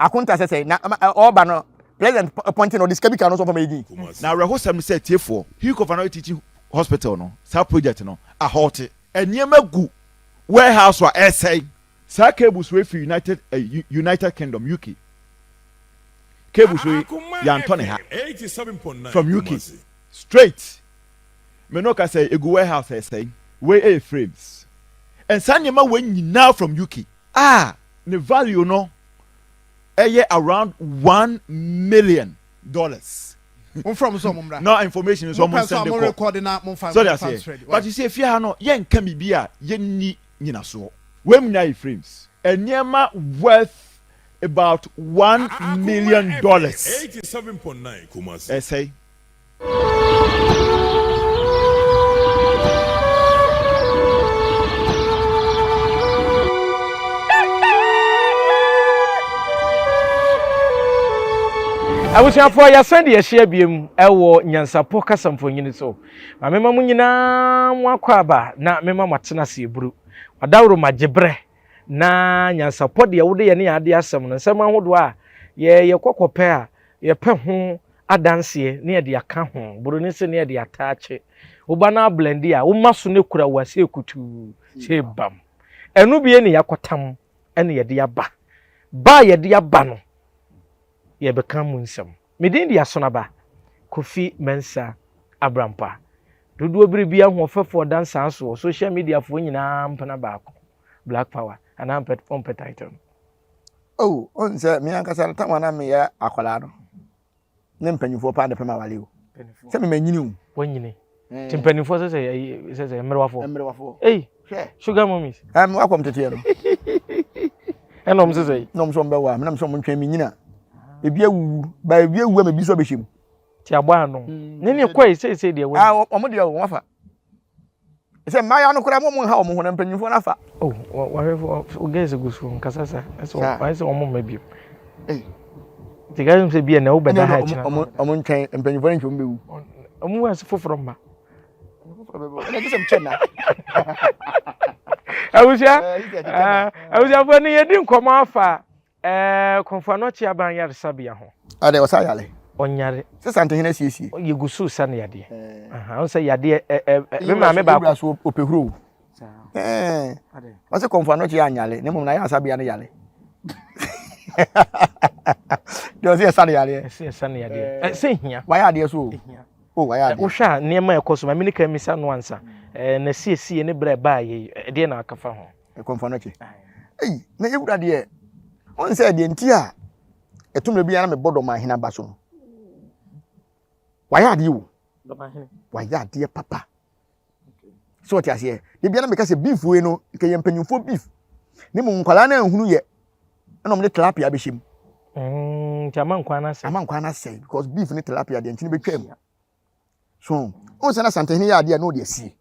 Akonta sɛ sɛn na ɔɔba no president pɔnte no ɔde sika bi ka no so ɔmfa ma yɛ din. Na awerɛhosɛm ne sɛ atiefoɔ, Hugh Kofanoye Teaching Hospital no, saa project no ahɔɔte. Nneɛma gu warehouse a ɛresɛe. Saa cables wei firi United eh, United Kingdom, UK. Cables wei yɛantɔ ne ha. From UK straight. Me ne wo kasa yi, egu warehouse a ɛresɛe. Wei yɛ frames. And saa nneɛma wei nyinaa from UK a ne value no ɛyɛ around $1 million. Momfrɛ wɔn sɛ wɔn mmra. Na information nso wɔn Mopɛ nso a nsɛnde mo kɔ. rekɔde na momfa So ɔde momfa aseɛ. nsrɛde. But you see efie ha no yɛnka biribi a yɛnni nyinasoɔ. Wei mu nyinaa yɛ frames. Nneɛma worth about $1 million. Ɛsɛe. Abusuafoɔ yɛasan de yɛahyia biom wɔ Nyansapɔ kasa mfonini so. Ma mema mo nyinaa mo akwaaba na mema mo atena ase eburu. Wadaworo ma gyebrɛ na nyansapɔ deɛ wode yɛne yɛn ade asɛm no nsɛm ahodoɔ a yɛ yɛkɔ kɔpɛ a yɛpɛ ho adanseɛ ne yɛde aka ho, buroni se ne yɛde ataakye. Woba no ablɛnde a, woma so no kura wo ase kutuu sɛ bam. Ɛno bie ne yɛakɔtam ɛne yɛde aba. Ba a yɛde aba no, yɛbɛka mu nsɛm. Me din de Asonaba Kofi Mensah Abrampa. Dodoɔ bere bi ahoɔfɛfoɔ da nsaa soɔ, social media foɔ nyinaa mpena baako. Black Power, anaa ɔmpɛ title no. Oh, wohu sɛ me ankasa no tam a na meyɛ akwadaa no, ne mpanyinfoɔ paa na ɛpɛ m'awale o. Sɛ me manyini o. Wanyini. Ti mpanyinfoɔ sɛ sɛ ɛyi sɛ sɛ mmerewafoɔ. Mmerewafoɔ. Ei, Hwɛ. sugar mummies. Ɛm wakɔm teteɛ no. Ɛna ɔmo sɛ sɛ yi. Na ɔmo sɛ ɔmo bɛwɔ a, menam sɛ ɔmo ntwɛn me nyina. Ebi awuwu, ba ebi awu ama ebi nso abɛhyɛ mu. Ti abɔ ano. Ne ne kɔ yi seesei deɛ wanyini. Ah, ɔmo deɛ ɔmo afa. Sɛ mmaayewa no koraa mo mo nha wɔn ho na mpanyinfoɔ no afa. Oh, wahwɛfo o girls gu so nkasa sa. Ɛsɛ wɔn sɛ wɔn mma bio. Nti ka sɛ bi na wobɛda ha akyina. Wɔn wɔn ntwɛn mpanyinfoɔ no ntwɛn wɔn bɛwu. Wɔn wɔ ase foforɔ mma. Ɛna gye sɛ mkyɛ na. Abusua, abusuafoɔ no yɛdi nkɔmɔ afa Ɛɛ Komfo Anokye Aban Yaresabea ho. Adɛ ɔsa yare. Ɔnyare. Sɛ Santehene asiesie. Yɛgu so sa no yadeɛ. Ɔn sɛ yadeɛ ɛ ɛ me maame baako. Ewura so ɔpɛ huro. Ɛɛ ɔsɛ Komfo Anokye anyare na mmom na ayaresabea no yare. Deɛ ɔsɛ yɛsa no yareɛ. Ɛsɛ yɛsa no yadeɛ. Ɛsɛ hia. Wayɛ adeɛ so o. O wayɛ adeɛ. Wohwɛ a nneɛma a ɛkɔ so ma me ne ka misa no ansa. Ɛɛ n'asiesie ne berɛ a ɛbaa yɛ yi ɛdeɛ na aka fa ho. Ɛkɔmfa no akyi. Ei, na yɛwura deɛ, ɔn sɛ deɛ nti a ɛto mmerɛ biara na mebɔ dɔmahene aba so no. Wayɛ adeɛ o. Wayɛ adeɛ papa. So ɔte aseɛ. De biara meka sɛ beef wei no, nka yɛ mpanyinfoɔ beef. Ne mu nkwadaa no anhunu yɛ, ɛna wɔde tilapia bɛhyɛ mu. Nti ama nkwan no asɛe. Ama nkwan no asɛe because beef ne tilapia deɛ nkyene bɛtwa mu. So, ɔn sɛ na Santehene yɛ adeɛ a na ɔde asie.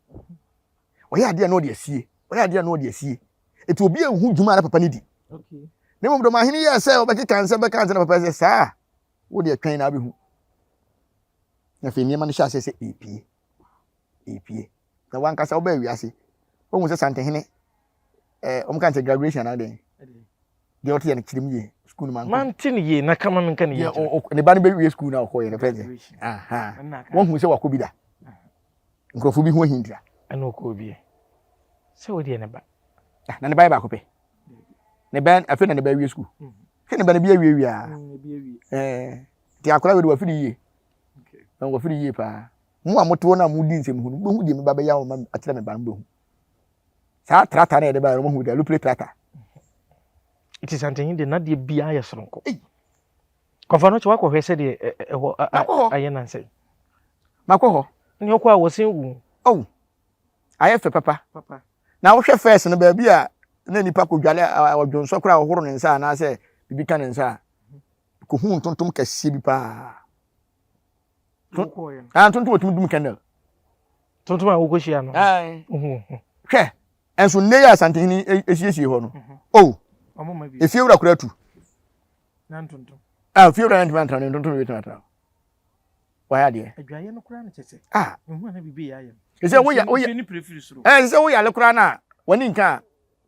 Ɔyɛ adeɛ a na ɔde asie. Ɔyɛ adeɛ a na ɔde asie. Eti obi anhu dwuma a na papa no di. Na mmom dɔmahene yɛɛ sɛ ɔbɛkeka nsɛm bɛka nsɛm na papa sɛ saa wo deɛ twɛn na abɛhu. Na afei nneɛma no hyɛ aseɛ sɛ ɛrepie. Ɛrepie. Na wankasa wobɛɛ wiase. Wohu sɛ Santehene eh, wɔn ka sɛ graduation anaa dɛn? Deɛ ɔte yɛ no kyerɛ mu yie sukuu no manko. Mante ne yie na kama menka ne yie. Ne ba no bɛwie sukuu no a ɔkɔɔyɛ no fɛ sɛ. Wɔhu sɛ wakɔ bi da. Nkurɔfoɔ bi ho ahinta. Ɛna ɔkɔɔ bi sɛ wo deɛ ne ba. Ah, na ne ba yɛ baako pɛ. Ne ba afei na ne ba awie sukuu. Mm. Sɛ ne ba no bi awie wie a. Mm, eh, nti akwadaa wei de wafiri yie. Na wafiri yie paa. Mo a mote hɔ no a modi nsɛm ho no, mobɛhu deɛ me ba bɛyɛ ama akyerɛ me ba no mobɛhu. Saa trata no yɛde baeɛ no mohu deɛ alupere trata. Nti Santenyi deɛ n'adeɛ biara yɛ soronko. Kɔfa no kyɛ wakɔhwɛ sɛdeɛ ɛhɔ ayɛ nansɛ. Makɔ hɔ. Ne ɔkɔ a wɔsen wu. Oh, ayɛ fɛ papa. Papa. Na wohwɛ fɛs no baabi a na nipa kɔdwale ɔdwonsɔ koraa ɔhoro ne nsa anaasɛ biribi ka ne nsa a kɔhu ntontom kɛseɛ bi paa. Ah, ntontom otumi dum candle. Tontom a wokɔhyia no. Hwɛ, ɛnso nnɛ yi a Asantehene esiesie hɔ no. Mhm. Oh, efie wura koraa tu. Na ntontom. Ah, fie wura ntumi antra no, ntontom bɛtumi atra. Wayɛ adeɛ. Adwaeɛ no koraa no kyɛ sɛ. Ah. Ehu ana biribi yɛ ayɛ no. Sɛ woyɛ woyɛ. Ɛɛ sɛ woyɛ ale koraa na w'ani nka a.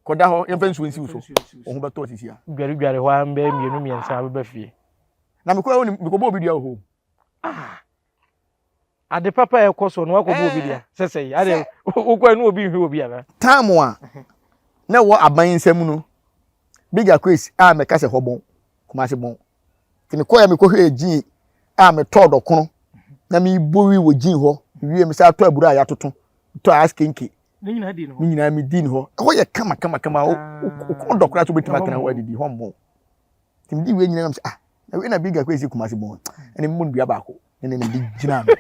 Kɔda hɔ, yɛmfa nsuo nsi wo so. Wo ho bɛtɔ sisi a. Dwaredware hɔ ara mbɛyɛ mmienu mmiɛnsa bɛba fie. Na mekɔ ɛhɔ mekɔbɔ obi dua wɔ hɔ. Ah! Ade papa a ɛkɔ so no wakɔbɔ obi dua. Sɛ sɛ yi, ade wokɔ ɛne obi nhwɛ obi ana? Tam a na ɛwɔ aban nsam no, Big Aquays a mɛka sɛ hɔ bɔn, Kumasi bɔn. Nti mekɔɛ mekɔhwɛɛ gyin a metɔɔ dɔkono na mebɔ wi wɔ gyin hɔ wie me saa tɔ aburo a yɛatoto tɔ ice kenke ne nyinaa medi ne hɔ ɛhɔ yɛ kama kama kama wokɔn dɔ koraa sɛ wobɛtumi atena hɔ adidi hɔ mmɔ nti medi wie nyinaa sɛ ah na wei na big akɔ ɛsi Kumasi bɔn ɛne mmɔ no dua baako ne ne mede gyina no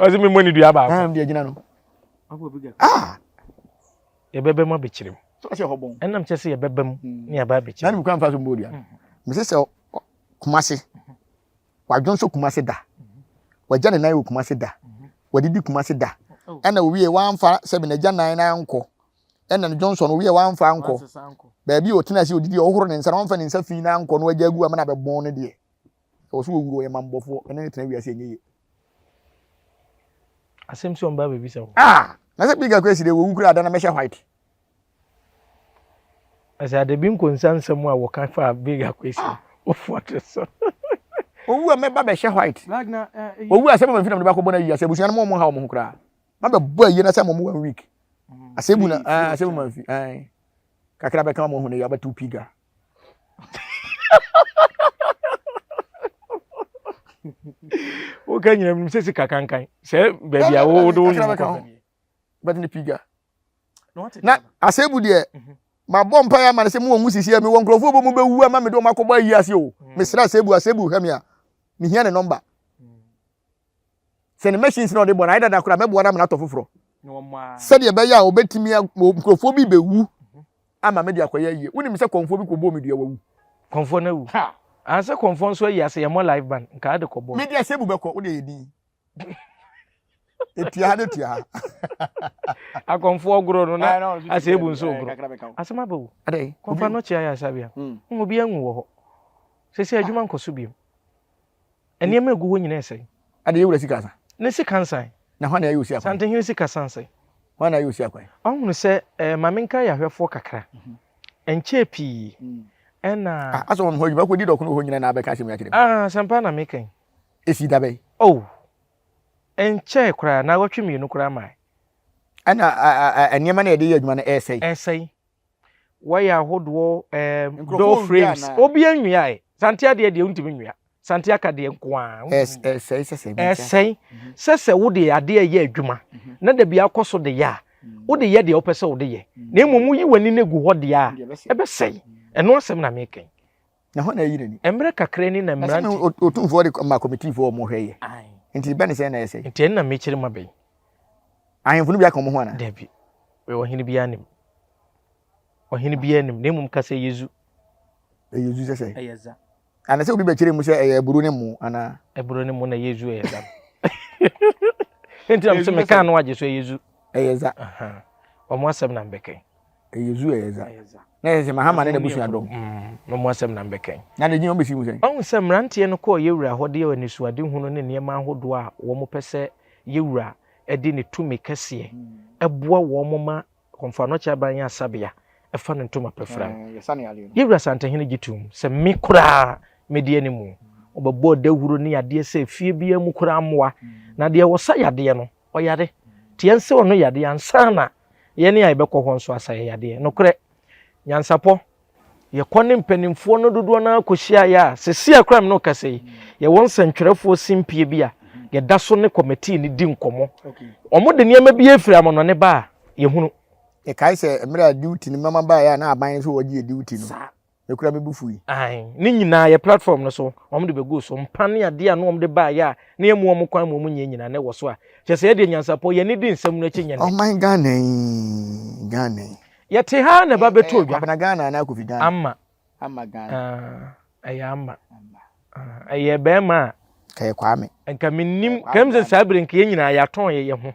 ɔsɛ memmɔ ne dua baako mede gyina no ah Yɛbɛba mu abɛkyerɛ mu. Sɛ ɔsɛ hɔ bɔn. Ɛnam kyɛ sɛ yɛbɛba mu hmm. ne yɛaba abɛkyerɛ mu. Na ne mfa so mbɔ dua. Hmm. Mese sɛ Kumase. Wadwo nso Kumase da. Wagya ne nan wɔ Kumase da. Wadidi Kumase da. Oh. Ɛna owie wamfa sɛbi n'agya nan na ankɔ. Ɛna ne Johnson owie wamfa ankɔ. Baabi a ɔtena ase odidi ɔhohoro ne nsa na wamfa ne nsa fi na ankɔ na wagya agu ama na abɛbɔn no deɛ. Ɛwɔ so wɔwuro ɔyɛ mammɔfoɔ ɛne ne tena wiase ɛnyɛ yie. Asɛm sɛ ɔmba bɛbisa wo. Ah! Na sɛ big akwasi deɛ wɔwu koraa da na mɛhyɛ white. Ɛsɛ ade bi nkonsa nsɛm a wɔka fa big akwasi ah. wofoɔ te so. Owu a mɛba bɛhyɛ white. Owu a sɛ mama mfina mede bakɔbɔ no ayi asɛ abusua no mo ɔmo ha ɔmo ho koraa. Ma bɛbɔ ayie na sɛ mo one week. Mm. Asɛbu na ah asɛbu ma mfi. Kakra bɛka ɔmo ho no yɛ abɛto piga. Woka nyina menim sɛ sika kankan sɛ baabi a wode wo nnwom kɔ bɛte ne piga na asɛbu deɛ mhm. mabɔ mpaeɛ ama no sɛ mowɔ nwu sisi a mewɔ nkurɔfoɔ bɔ mu bɛwu ama mede wɔn akɔbɔ ayi ase o mm. mesrɛ asɛbu asɛbu hwɛ me a mehia ne nɔmba Sɛ ne machines na ɔde bɔ no ayɛ dada koraa mɛboa no ama no atɔ foforɔ sɛdeɛ ɛbɛyɛ a ɔbɛtumi nkurɔfoɔ bi bɛwu ama me de akɔyɛ ayie. Wonim sɛ kɔmfoɔ bi kɔbɔɔ me dua wawu. Kɔmfoɔ no awu. Ansɛ kɔmfoɔ nso ayi ase yɛmmɔ live band nka ade kɔbɔ. Me deɛ sɛ bu bɛkɔ wo deɛ yɛ din. Etua ha ne tua ha. Akɔmfoɔ goro no na asɛ ebu nso goro. Asɛm aba o. Kɔmfoɔ no kyea yɛ asabea. Hmm. Obi anwu wɔ hɔ. Sɛsɛ adwuma nkɔ so biom. Nneɛma egu hɔ nyinaa ɛsɛe. Ade yɛ wura sika asa. Ne sika nsan. Na hwan na ayɛ osi akwan? Santehene sika san sɛn? Hwan na ayɛ osi akwan? Ɔhunu sɛ ɛɛ ma menka yɛahwɛfoɔ kakra. Ɛnkyɛɛ pii ɛna. Ah, asɛ wɔn hɔ adwuma kɔdi dɔkono wɔ hɔ nyina na abɛka asɛm yi akyerɛ me. Ah, asɛmpa na meka yi. Esi da bɛn? Oh, ɛnkyɛɛ koraa, naawɔtwe mmienu koraa mae. Ɛna nneɛma na yɛde yɛ adwuma no ɛresɛe. Ɛresɛe. Wire ahodoɔ, ɛɛm, door frames, obiara nwiae. Sante adeɛ deɛ wontumi nwia. Sante aka deɛ nko ara. Ɛsɛe sɛ sɛ. Ɛsɛe mhm. sɛ sɛ wode adeɛ yɛ adwuma mhm. na dabi akɔ so de yɛ a mhm. wode yɛ deɛ wopɛ sɛ wode yɛ na mmom woyi w'ani no gu hɔ deɛ a ɛbɛsɛe. Ɛno asɛm na meka yi. Na hɔ na ayi n'ani. Mmerɛ kakra ni na mmerante. Otumfoɔ de ma kɔmitiifoɔ wɔn hwɛ yɛ. Nti bɛ ne sɛn na ɛsɛe. Nti ɛno na mekyerɛ ma bɛyi. Ahemfo no bi aka wɔn ho anaa? Dabi. Ɔhene biara nim. Ɔhene biara nim na mmom ka sɛ ɛyɛ zu. Ɛyɛ zu sɛ sɛ? Ɛyɛ za. Ana sɛ obi bɛkyerɛ mu sɛ ɛyɛ aburo ne mo anaa? Aburo ne mo na ɛyɛ zu ɛyɛ za no. Nti na sɛ meka no agye so ɛyɛ zu. Ɛyɛ za. Wɔn asɛm na mbɛkɛn. Ɛyɛ zu ɛyɛ za. Na ɛyɛ sɛ Mahama ne n'abusua dɔm. Wɔn asɛm na mbɛkɛn. Na ne gyina wɔn bɛsi mu sɛn? Ɔhu sɛ mmeranteɛ no kɔɔ yɛwura hɔ de anisoadehunu ne nneɛma ahodoɔ a wɔpɛ sɛ yɛwura de ne tumi kɛseɛ boa wɔn ma Kɔmfoanɔkye aban yɛ asabea fa ne ntoma pa fira no. Yɛwura Asantehene gye toom sɛ me koraa medi animu. Wɔbɛbɔɔ dawuro ne yadeɛ sɛ fie biara mu koraa mmoa. Na deɛ wɔsa yadeɛ no, ɔyare. Nti yɛnsa ɔno yadeɛ ansa na yɛne a yɛbɛkɔ hɔ nso asa yɛn yadeɛ. Nokorɛ, nyansapɔ Yɛkɔ ne mpanimfoɔ no dodoɔ no ara kɔhyiaeɛ a, seesei a koraa me ne wo kasa yi, yɛwɔ nsɛntwerɛfoɔ simpie bi a yɛda so ne kɔmitii no di nkɔmmɔ. Wɔde nneɛma bi afiri amanɔne ba a, yɛhunu. Mekae sɛ mmerɛ a duty no mama baeɛ a na aban no sɛ wɔgye yɛ duty no, me koraa me bo fui. Ae, ne nyinaa yɛ platform no so, wɔde bɛguu so. Mpa ne adeɛ a na wɔde baeɛ a na yɛmmu wɔn kwan ma wɔnyɛ nyinaa na ɛwɔ so a, kyerɛ sɛ yɛdeɛ nyansapɔ, yɛn ani di nsɛm no akyi nyɛ nnɛ. Ɔman Ghana yi, Ghana yi. Yɛte ha na ɛba bɛtɔ dwa. Kwabena Ghana anaa Kofi Ghana? Ama. Ama Ghana. Ah, ɛyɛ ama. Ah, ɛyɛ bɛrima a. Ka yɛ Kwame. Nka menim, ka m sɛ saa bere nka yɛn nyinaa yɛatɔn yɛ yɛ ho.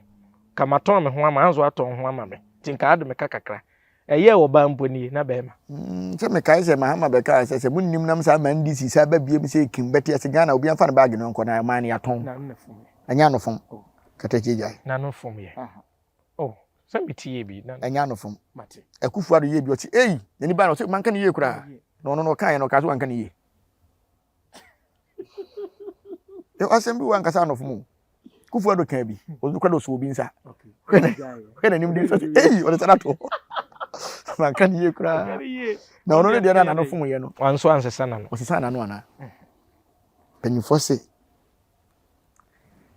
Ka matɔn me ho ama, anso atɔn ho ama me. Nti nka ade me ka kakra. Ɛyɛ ɔbaa mpo nie, na bɛrima. Mm, sɛ mekae sɛ Mahama bɛkaa sɛ sɛ monnim nam saa ma NDC saa ba biem sɛ kim bɛte ase Ghana obi amfa ne baage no nkɔ na ɔman no yɛatɔn. Ɛnyɛ anofom. Oh. Katakyie gyae. N'ano fom yɛ. Oh. Sɛ mete yie bi na. Ɛnyɛ anofom. Akufo Addo yɛ bi ɔte ei n'ani ba na ɔsɛ manka ne yie koraa. Na ɔno no ɔkaeɛ no ɔkaa sɛ wanka ne yie. Asɛm bi wɔ ankasa anofom o. Akufo Addo kaa bi ɔno koraa de ɔsɔ obi nsa. Hwɛ n'anim de nsa sɛ ei ɔde nsa no ato hɔ. Manka ne yie koraa. Na ɔno ne deɛ na n'ano fom yɛ no. Wanso ansesa n'ano. Ɔsesa n'ano anaa? Mpanyinfoɔ se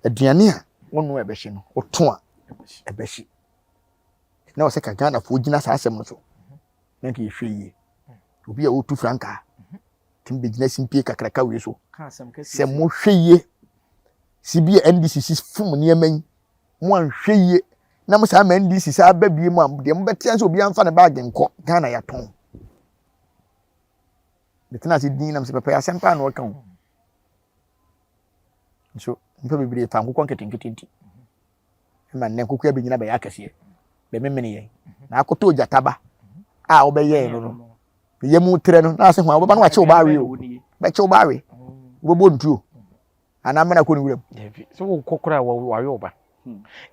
aduane a wonoa a ɛbɛhye no, woto a ɛbɛhye. Na ɔsɛ ka Ghanafoɔ gyina saa asɛm no so na nka yɛhwɛ yie. Obi a ɔretu frankaa tumi bɛgyina simpie kakraka wei so sɛ mohwɛ yie si bi a NDC si fom nneɛma yi mo anhwɛ yie na mo saa ma NDC saa ba bie mu a deɛ mobɛtea sɛ obiara mfa ne baage nkɔ Ghana yɛatɔn. Metena ase din nam sɛ papa yi asɛm paa na ɔka o. Nso nnipa bebree fa nkokɔ nketenkete nti ma nnɛ nkokɔ abɛnyina bɛyɛ akɛseɛ bɛmemene yɛn na akɔtɔ ogyata ba a wobɛyɛɛ no no ne yam trɛ no na ase ho a wobɛba no wakye wo ba awe o bɛkye wo ba awe wobɛbɔ ntuo anaa mena kɔ ne wuram. Dabi sɛ wokɔ koraa wawe wo ba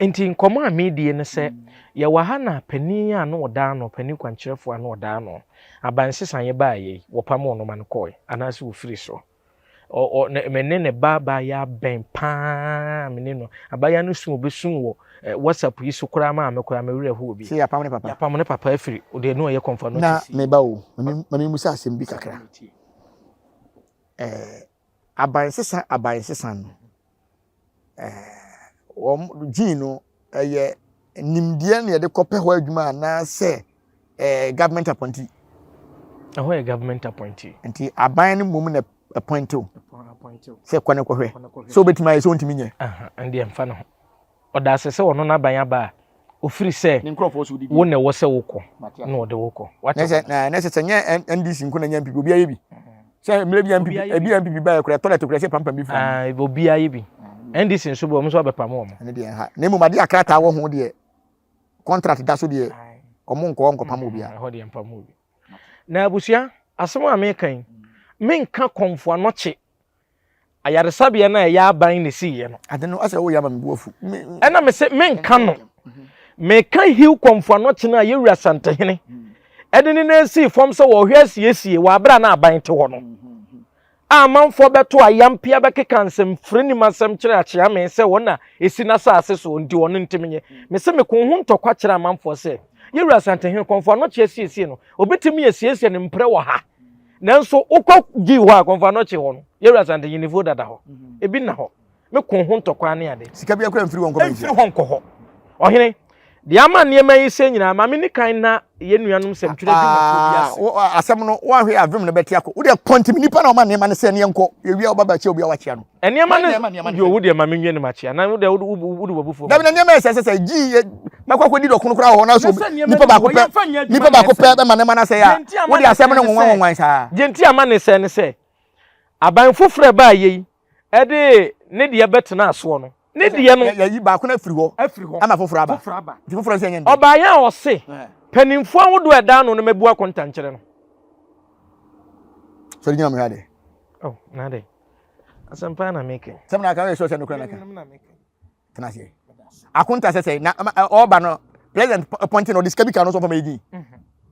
nti nkɔmmɔ a medie ne sɛ yɛwɔ ha na panin a na ɔda ano panin kwankyerɛfoɔ a na ɔda ano aban nsesaeɛ baeɛ yi wɔpamoo no ma no kɔe anaasɛ wɔfiri so Ɔ ɔ ne me ne ne ba abaayewa bɛn paa me ne no. Abaayewa no su obesu wɔ eh, WhatsApp yi so koraa maa me koraa me werɛ how bi. Sɛ yɛapam ne papa. Yɛapam ne papa afiri deɛ ne ɔyɛ kɔmfa no Na meba o, ma me musa asɛm bi kakra. Eh, aban sesa aban sesa no. Eh, wɔn gene no ɛyɛ nimdeɛ na yɛde kɔpɛ hɔ adwuma anaasɛ eh, government appointee. Ɛhɔ yɛ government appointee. Nti aban no mmom na appoint o. Sɛ kɔ ne kɔhwɛ. Sɛ obetumi ayɛ sɛ ontumi nyɛ. Ɛndeɛ mfa ne ho. Ɔda ase sɛ ɔno n'aban aba a ofiri sɛ wo na ɛwɔ sɛ wokɔ na ɔde wokɔ. Na sɛ na sɛ sɛ nyɛ NDC nko na nyɛ NPP obi ayɛ bi. Sɛ mmerɛ bi NPP ebi NPP ba yɛ kora toilet kora sɛ pampam bi fira. Ah obi ayɛ bi. NDC nso bi wɔn nso abɛpam wɔn. Ɛno deɛ ha. Na mmom adeɛ akrataa wɔ ho deɛ contract da so deɛ wɔn nkɔ nkɔpam obiara. Ɛhɔ deɛ mpam obi. Na abusua asɛm a meka yi menka kɔmfo anɔkye ayaresabea no a ɛyɛ aban na esiiɛ no. Ade no asɛ woyɛ ama me bo afu. Ɛna me se menka no. Meka Hill Kɔmfo Anɔkye no a yɛwura Santehene ɛde ne nan sii fam sɛ wɔhwɛ asiesie wɔ abere a na aban te hɔ no. A amanfoɔ bɛto ayampea bɛkeka nsɛm firi nim asɛm kyerɛ Akyeame sɛ wɔn na esi n'asase so nti wɔn ntumi nyɛ. Mese meko ho ntɔkwa kyerɛ amanfoɔ sɛ yɛwura Santehene Kɔmfo Anɔkye asiesie no obetumi asiesie no mprɛ wɔ ha. Nanso wokɔ gyii hɔ a kɔnfa no kye hɔ no yɛwura asante nyinifoɔ dada hɔ mhm. ebi nna hɔ me ko ho ntɔkwa ne ade. Sika bi akora mfiri hɔ nkɔ mfiri hɔ nkɔ hɔ ɔhene deɛ ama nneɛma yi sɛ nyinaa maame ne kan na yɛn nuanom sɛmtwerɛ dwumakuo bi ase. Ah, asɛm no woahwɛ avem no bɛte akɔ wodeɛ kɔntimi nipa na ɔma nneɛma no sɛ ne yɛnkɔ yɛwia woba bɛkyɛ obi a wakyea no Nneɛma no deɛ owu deɛ ma menwie no makyea na wode wode w'abufuo dabi na nneɛma yɛ sɛ sɛ sɛ gyi mɛkɔ akɔdi dɔkono koraa wɔ hɔ na so nipa baako pɛ nipa baako pɛ bɛma nneɛma no asɛe a wode asɛm no nwonwa nwonwan saa deɛ nti ama ne sɛ ne sɛ aban foforɔ ɛbaa yɛ yi ɛde ne deɛ bɛtena asoɔ no ne deɛ no yɛyi baako no afiri hɔ afiri hɔ ama foforɔ aba nti foforɔ nso ɛnyɛ ɔbaayɛ a ɔse mpanimfoɔ ahodoɔ ɛda ano no mɛbu akontankyerɛ no sɔre gyina mehwɛ adeɛ oh, na adɛn Asɛm paa na meka. Sɛm na aka yɛ sure sɛ nokorɛ na ka. Tena aseɛ. Akonta sɛ sɛ na ɔba no president pɔnte na ɔde sika bi ka no so ɔfa ma yɛ gyin. Mhm.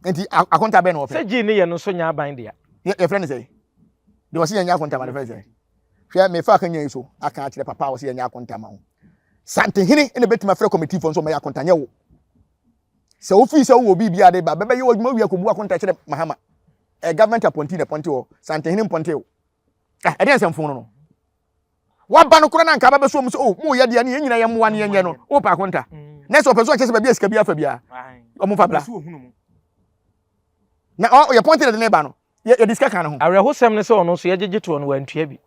Nti akonta bɛn na ɔpɛ. Sɛ gyin ne yɛ no nso nyɛ aban dea. Yɛfrɛ no sɛ deɛ ɔsi yɛn nyɛ akonta ma no fɛ sɛ hwɛ mefa akanya yi so aka akyerɛ papa a ɔsi yɛn nyɛ akonta ma ho. Santehene na ebetumi afrɛ kɔmitifoɔ nso ɔmɛyɛ akonta nyɛ wo. Sɛ wofii sɛ wowɔ biribi ade ba bɛbɛyɛ w'adwuma wie akɔbu akonta kyerɛ Mahama. Ɛ government appointee na pɔnte hɔ Santehene mpɔnte o. Ah, ɛdeɛ nsɛm fon no no. Waba no koraa na nka aba bɛso mu sɛ, oh, mo yɛ deɛ ne yɛn nyinaa yɛ mmoa ne yɛn nyɛ no, wo pa akonta. Mm. Na sɛ ɔpɛ so ɔkyɛ sɛ baabi a sika bi afa biara, ɔmo fa bra. Na ɔ yɛ pɔnte na de ne ba no, yɛ yɛde sika kan ne ho. Awerɛhosɛm ne sɛ ɔno nso yɛgyegye toɔ no wantua bi.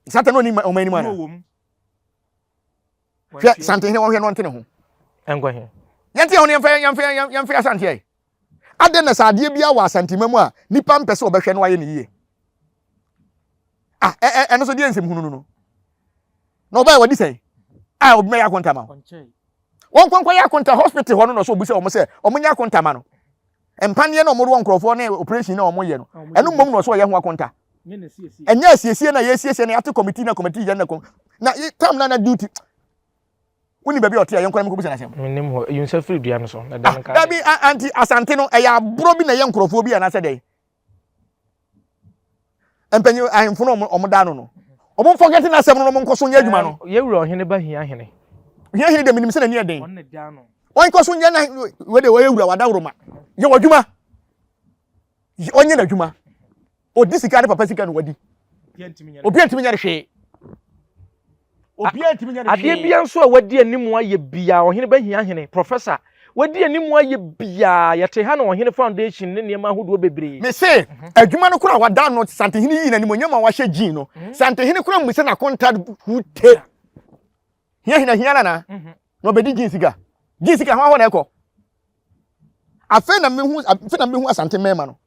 Satan no ɔni ɔman anim ana? Hwɛ santehene wɔhwɛ no ɔnte ne ho. Ɛnkɔ he. Yɛnte yɛn ho no yɛmfa yɛmfa yɛmfa asante ɛ. Adɛn na sɛ adeɛ biara wɔ Asantema mu a nipa mpɛ sɛ ɔbɛhwɛ na wayɛ no yie? Ah, ɛ ɛ ɛno so deɛ nsɛm hunu no no. Na ɔbaa wadi sɛn? A obi mɛyɛ akonta ma wo. Wɔn nkɔnkɔ yɛ akonta hospital hɔ no na ɔsɛ obi sɛ wɔn sɛ wɔn nyɛ akonta ma no. Mpaneɛ na wɔn wɔ nkurɔfoɔ ne operation na wɔn yɛ no. Ɛno mmom na ɔsɛ ɔyɛ ho akonta. Ɛnyɛ asiesie na yɛsiesie na yɛate committee na committee yɛ na na tam na na duty. Wonim baabi a ɔte a yɛnkɔ na menkɔbisa no asɛm. Mennim hɔ. Yi nsa firi dua no so na dane Ah, ka dabi, a, anti Asante no, ɛyɛ aborɔ bi na ɛyɛ nkurɔfoɔ bi anaasɛ dɛn? Mpanyin ahemfo no ɔmo da ano no. Ɔmo mfɔgɛte n'asɛm no na ɔmo nkɔ so nyɛ adwuma no. Yɛwura ɔhene ba hia hene. Hia hene deɛ menim sɛ n'ani yɛ den. Ɔnkɔ so nyɛ na wei deɛ ɔyɛ wura wadaworoma. Yɛ w'adwuma. Ɔnyɛ n'adwuma. Odi sika ne papa sika na wadi. Obi ntumi nyɛ no hwee. Obi ntumi nyɛ no hwee. Adeɛ bia nso a wadi anim ayɛ bia ɔhene bɛhia hene professor wadi anim ayɛ bia yɛte ha na ɔhene foundation ne nneɛma ahodoɔ bebree. Me se adwuma no koraa wada no Santehene yii n'animuonyam a wahyɛ jean no Santehene koraa mmu sɛ n'akonta hute hia hene ahia nana na ɔbɛdi jean sika jean sika ho ahɔ na ɛkɔ afei na mehu afei na mehu Asante mmarima no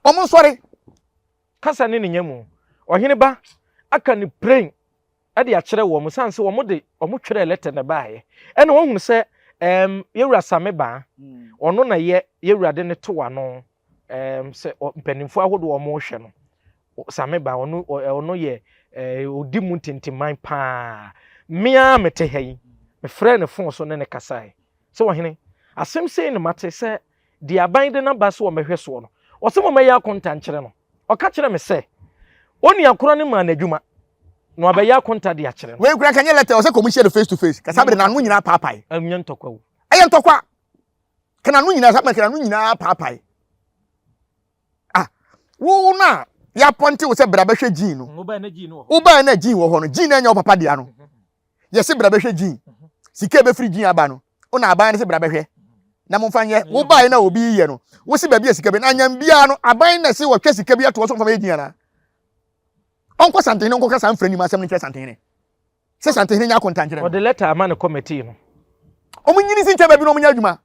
wɔn nsɔre. Kasa ne ne nya mu. Ɔhene ba aka ne pren de akyerɛ wɔn sane sɛ wɔn de wɔn twerɛɛ lɛtɛ na ɛbaeɛ ɛna wɔn hunu sɛ ɛɛm yɛwura Same Baa mm. ɔno na yɛ yɛwura de ne to ano ɛɛm sɛ mpanimfoɔ ahodoɔ wɔn rehwɛ no Same Baa ɔno ɔno yɛ ɛɛ ɔdi mu ntintiman paa mmea mete ha yi mefrɛ ne fon so ne ne kasae sɛ ɔhene asɛm sei na mate sɛ deɛ aban de n'aba sɛ wɔmmɛhwɛ soɔ no, ɔse mommɛyɛ akonta nkyerɛ no. Ɔka kyerɛ me sɛ, onua korɔ no maa no adwuma, na wabɛyɛ akonta de akyerɛ no. Wei kura nka nyɛ letter, ɔsɛ kɔm hyia no face to face. Kasa bere n'ano nyinaa paapae. Ɛnyɛ ntɔkwa o. Ɛyɛ ntɔkwa. Ka n'ano nyinaa, saa bere n'ano nyinaa paapae. Ah, wo no a yɛapɔnte wo sɛ bra bɛhwɛ gyin no. Wobae na gyin wɔ hɔ. Wobae na gyin wɔ hɔ no, gyin na ɛnyɛ wo papa dea no. Yɛse bra bɛhwɛ gyin. Sika ebɛfiri gyin aba no, wo na aban no se bra bɛhwɛ na momfa nyɛ. Wobae na obi yɛ no, wo se baabi a sika bi na anyam biara no, aban na se wɔtwa sika bi ato hɔ so mfa mɛyɛ gyin anaa? Ɔnkɔ Santehene nkɔka saa mfra nim asɛm no nkyerɛ Santehene. Sɛ Santehene nyɛ akonta nkyerɛ no. Ɔde lɛta ama ne kɔmɛtii no. Wɔn nyini si nkyɛn baabi na wɔn nyɛ adwuma.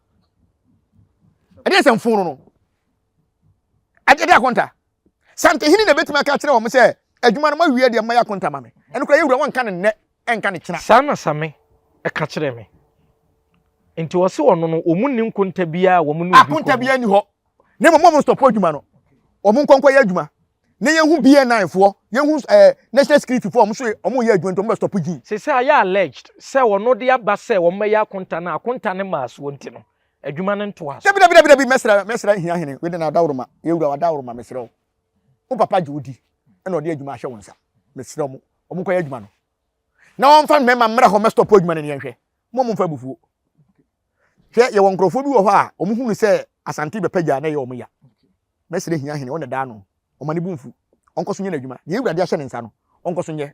Ɛdeɛ sɛ mfon no. Ɛdeɛ akonta. Santehene na ebetumi aka akyerɛ wɔn sɛ adwuma no moawie deɛ moyɛ akonta ma me. Ɛno koraa yɛwura wɔnka no nnɛ ɛnka no kyena. Saa na Same ka kyerɛɛ me. Nti ɔse ɔno no wɔn nni nkonta biara a wɔn ne obi kɔ Akonta biara nni hɔ. Na mmom wɔn stop adwuma no. Wɔn nkɔ nkɔyɛ adwuma. Na yɛnhu BNI foɔ, yɛnhu ɛɛ eh, National Security foɔ wɔn nso wɔn yɛ adwuma nti wɔn bɛ stop gyin. Sese ayɛ alleged sɛ ɔno de aba sɛ wɔn bɛyɛ akonta na akonta no maa soɔ nti no adwuma no ntoa so. Dabi dabi dabi dabi mɛsrɛ mɛsrɛ hia hene wei de na adaworoma yɛwura wadaworoma mesrɛ wo wo papa gye wo di ɛna ɔde adwuma ahyɛ wo nsa mesrɛ mo wɔn nkɔyɛ adwuma no na wɔmfa mmarima mmra hɔ mɛstɔpo adwuma no ne yɛnhwɛ mo mo mfa abufuo hwɛ yɛwɔ nkurɔfoɔ bi wɔ hɔ a wɔn hunu sɛ asante bɛpɛ gya na ɛyɛ wɔn ya mɛsrɛ hia hene wɔn daa no wɔn ani bu nfu ɔnkɔ so nyɛ n'adwuma deɛ awurade ahyɛ ne nsa no ɔnkɔ so nyɛ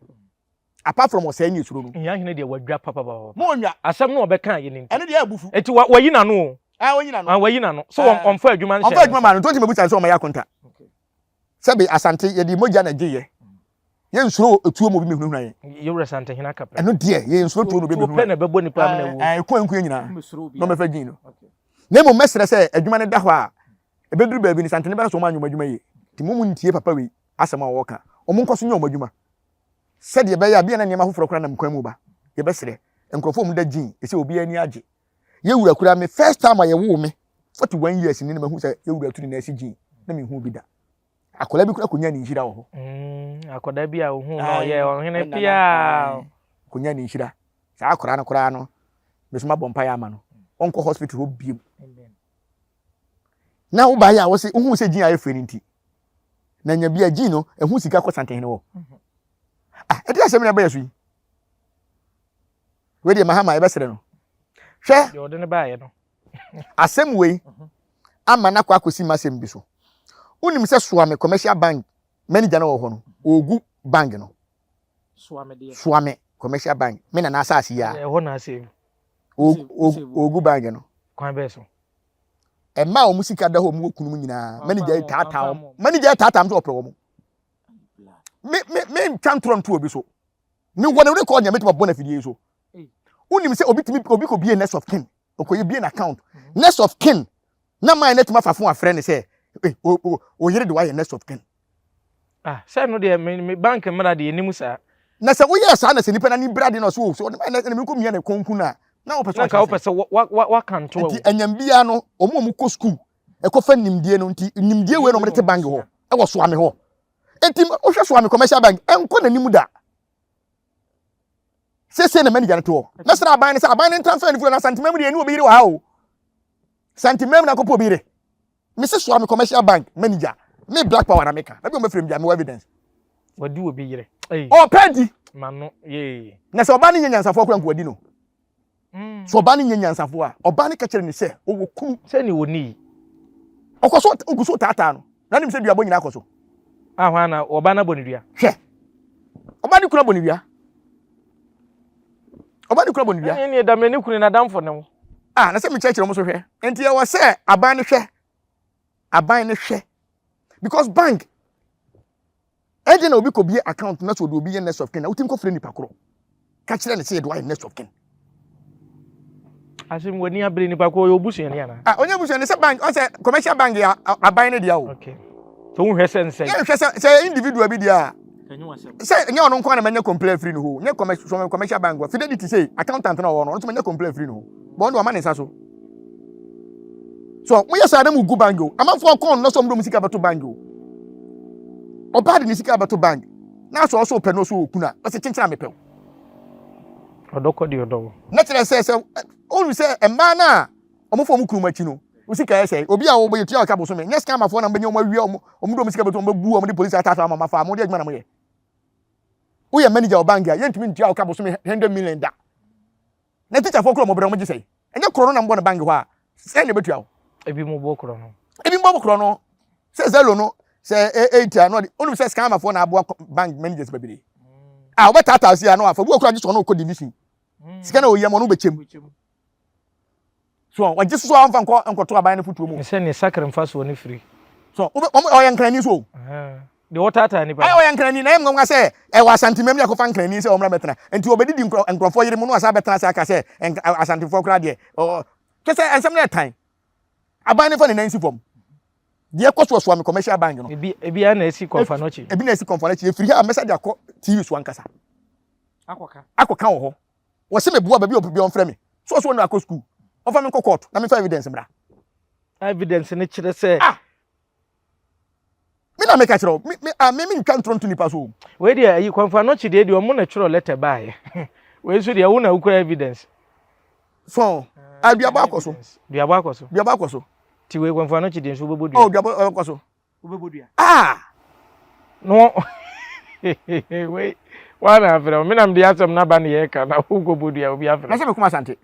apart from ɔsɛe ne esuro no. Hia hene deɛ wadwa papapapa. Mo onwa. Asɛm no ɔbɛka yɛ ne nti. Ɛno deɛ abufu. Eti wa wayi n'ano o. Ah oyi n'ano. Ah wayi n'ano. So wɔn ɔnfa adwuma nhyɛ. Ɔnfa adwuma maa no nti ɔntumi ebusa sɛ ɔmɛyɛ akonta. Sɛbe Asante yɛde mogya na ɛgye yɛ. Yɛn nsuro etuo mu obi mehunahuna yɛn. Yɛwura Asante hene aka pɛ. Ɛno deɛ yɛn nsuro tuo no obi mehunahuna. Tuo pɛ na ɛbɛbɔ nipa amena wuo. Ɛɛ ɛko nko yɛn nyinaa. Na ɔmɛfa gyin no. Na mmom mɛsrɛ sɛ adwuma no da hɔ a ɛbɛduru baabi no Santene bɛka sɛ wɔn anyɛ wɔn adwuma yie. Nti mo mu ntie papa wei asɛm a ɔreka. Wɔn nkɔ so nyɛ wɔn adwuma. Sɛdeɛ ɛbɛyɛ a bia na nneɛma foforɔ koraa nam kwan mu ba. Yɛbɛsrɛ nkurɔfoɔ a wɔda gyin ɛsɛ obiara ani agye. Yɛwura koraa me first time a yɛwoo me 41 years ni na mahu sɛ yɛwura tu ne nan ase gyin na menhu bi da. Akwadaa bi koraa kɔnya ne nhyira wɔ hɔ. Akwadaa bi a ohun na ɔyɛ ɔhene pia. Kɔnya ne nhyira. Saa akwadaa no koraa no, me so mabɔ mpaeɛ ama no. Ɔnkɔ hospital hɔ biem. Na wobaeɛ a wɔse wohu sɛ gyin ayɛ fɛ no nti. Na nya bi a gyin no, ɛho sika kɔ santehene hɔ. Ah, ɛde asɛm na ɛbɛyɛ so yi. Wei deɛ Mahama yɛbɛsrɛ no. Hwɛ. Deɛ ɔde no baeɛ no. Asɛm wei ama no akɔ akɔsi m'asɛm bi so. Wonim sɛ Soame Commercial Bank manager no wɔ hɔ no, ɔregu bank no. Soame Commercial Bank, me nana asase yi a. Ɛhɔ na asɛm. Ɔregu bank no. Kwan bɛɛ so. Ɛma wɔn sika da hɔ wɔn wɔ kunum nyinaa. Manager yi taataa wɔn. Manager yi taataa wɔn sɛ ɔpɛ wɔn. Me me me ntwa ntorɔ nto obi so. Me wɔ ne record nea metuma bɔ na afidie yi so. Wonim sɛ obi tumi obi kɔ bie next of kin. Okoye bie account. Mhm. Next of kin. Na man na tumi afa fon afrɛ ne sɛ eh o o o yere de wayɛ next of kin. Ah, sɛ no deɛ me me bank mmara deɛ anim saa. Na sɛ woyɛ saa na sɛ nipa n'ani bra de na ɔsɛ o sɛ ɔde ma na me kɔ mia ne kɔnkun a na wɔpɛ sɛ ɔkyerɛ sɛ wopɛ sɛ wa wa wa kanto awu. Nti anyam biara no wɔn a wɔkɔ school ɛkɔfa nimdie no nti nimdie wei na wɔde te bank hɔ ɛwɔ soame hɔ. Nti wohwɛ soame commercial bank ɛnkɔ n'anim da. Sese na manager no to hɔ. Na sɛ aban no sɛ aban no ntransfer no firi na Santemam deɛ ɛne obi yere wɔ ha o. Santemam na akɔpɔ obi yere. Mese soa me commercial bank manager me black power na meka. Na bi wɔn bɛfrɛ mi gya mewɔ evidence. Wadi obi yere. Ɔpɛ di. Mano yee. Na sɛ ɔbaa no nyɛ nyansafoɔ koraa nko wadi no. Mm. So ɔbaa no nyɛ nyansafoɔ a ɔbaa no ka kyerɛ ne sɛ ɔwɔ kunu. Sɛ ne ɔni yi. Ɔkɔ so ogu so taataa no. Na nim sɛ duabɔ nyinaa kɔ so. Ahɔ ana ɔbaa no abɔ ne dua. Hwɛ. Ɔbaa ne kunu abɔ ne dua. Ɔbaa ne kunu abɔ ne dua. Ɛne ne damene ne kunu n'adamfo ne wo. Ah, na sɛ mekyerɛkyerɛ wɔn so hwɛ. Nti ɛwɔ sɛ aban no hwɛ. Aban no hwɛ. Because bank Ɛdeɛn na obi kɔbie account na sɛ ɔde obi yɛ next of kin na wotumi kɔfrɛ nipa korɔ ka kyerɛ ne sɛ yɛde wayɛ next of kin. Asem w'ani abere nipa korɔ ɔyɛ obusuani anaa? Ah, ɔnyɛ obusuani sɛ bank ɔsɛ commercial bank yɛ aban ne deɛ o. Okay. So wohwɛ sɛ nsɛn? Yɛnhwɛ sɛ sɛ individual bi deɛ a. Sɛ nyɛ ɔno nko na manya complain afiri ne hɔ nyɛ commercial bank wɔ Fidelity sei accountant na ɔwɔ no ɔno nso manya complain afiri ne hɔ bɔn de ɔma ne nsa so. So moyɛ saa na mo gu bank o. Amanfoɔ kɔn no sɛ ɔmo de ɔmo sika bɛto bank o. Ɔbaa de ne sika bɛto bank na asɔ ɔsɔ ɔpɛ no ɔsɔ okunu a ɔsɛ kyenkyen a mepɛ o. Ɔdɔ kɔ deɛ ɔdɔ wo. Na kyerɛ sɛ sɛ ɔnu sɛ mmaa no a ɔmo fɔ ɔmo kunu mu akyi no wo sika yɛ sɛ obi a wɔbɔ yɛtua ɔka bosome nyɛ scammerfoɔ na mbɛnya ɔmo awia ɔmo ɔmo de ɔmo sika bɛto ɔmo bɛbu ɔmo de polisi ataataa ɔmo afa ɔmo de adwuma na mo yɛ. Woyɛ manager wɔ bank a yɛntumi ntua ɔka bosome 100 million da. Na tikyafoɔ korɔ ɔmo brɛ ɔmo gye sɛn? Ɛnyɛ korɔ no na mbɔ no bank hɔ a sɛn na ebetua wo? Ebi mo bɔ korɔ no. Ebi mbɔ korɔ no. Sɛ zelo no sɛ eight a na ɔde onim sɛ scammerfoɔ na aboa bank managers bebree. A wɔbɛtaataa si a na wafa obi wɔ kora gye sɛ ɔno kɔ division. Sika na oyi ama ɔno bɛkyɛm. So wɔgye soso a wɔmfa nkɔ nkɔto aban no fotuo mu. Sɛ ne sakre mfasoɔ no firi. So wɔn ɔyɛ nkrani so. Deɛ ɔtaataa nipa. Ɛyɛ ɔyɛ nkrani na ɛyɛ nwanwa sɛ ɛwɔ Asantemam ne akɔfa nkrani sɛ ɔmmra bɛtena. Nti ɔbɛdidi nkurɔfoɔ yere mu na wasan abɛtena ase aka sɛ Asantefoɔ koraa deɛ kyɛ sɛ nsɛm no yɛ tan. Aban no fa ne nan si fam. Deɛ ɛkɔ so wɔ Suame Commercial Bank no. Ebi ebi ara na esi kɔnfa no akyi. Ebi na esi kɔnfa no akyi. Efiri ha a mɛsa de akɔ TV so ankasa. Akɔka. Akɔka wɔ hɔ. Wɔse meboa baabi a ɔpɛ biara ɔmfrɛ me. So ɔse ɔne akɔ school. Ɔmfa me nkɔ court na memfa evidence mmra. Evidence no kyerɛ sɛ. Ah! Me na meka kyerɛ wo. Me me ah me mentwa ntorɔ nto nipa so o. Wei deɛ ayi Kɔmfo Anokye deɛ deɛ ɔmo na twerɛ letter baeɛ. Wei nso deɛ wo na wokura evidence. So ah duabɔ akɔ so. Duabɔ akɔ so. Duabɔ akɔ so. Ti wei Kɔmfo Anokye deɛ nso wobɛbɔ dua. Oh duabɔ akɔ so. Wobɛbɔ dua. Ah! No wei wa na afrɛ wo me na mede asɛm no aba ne yɛka na wokɔbɔ dua obi afrɛ. Na sɛ mekɔm Asante.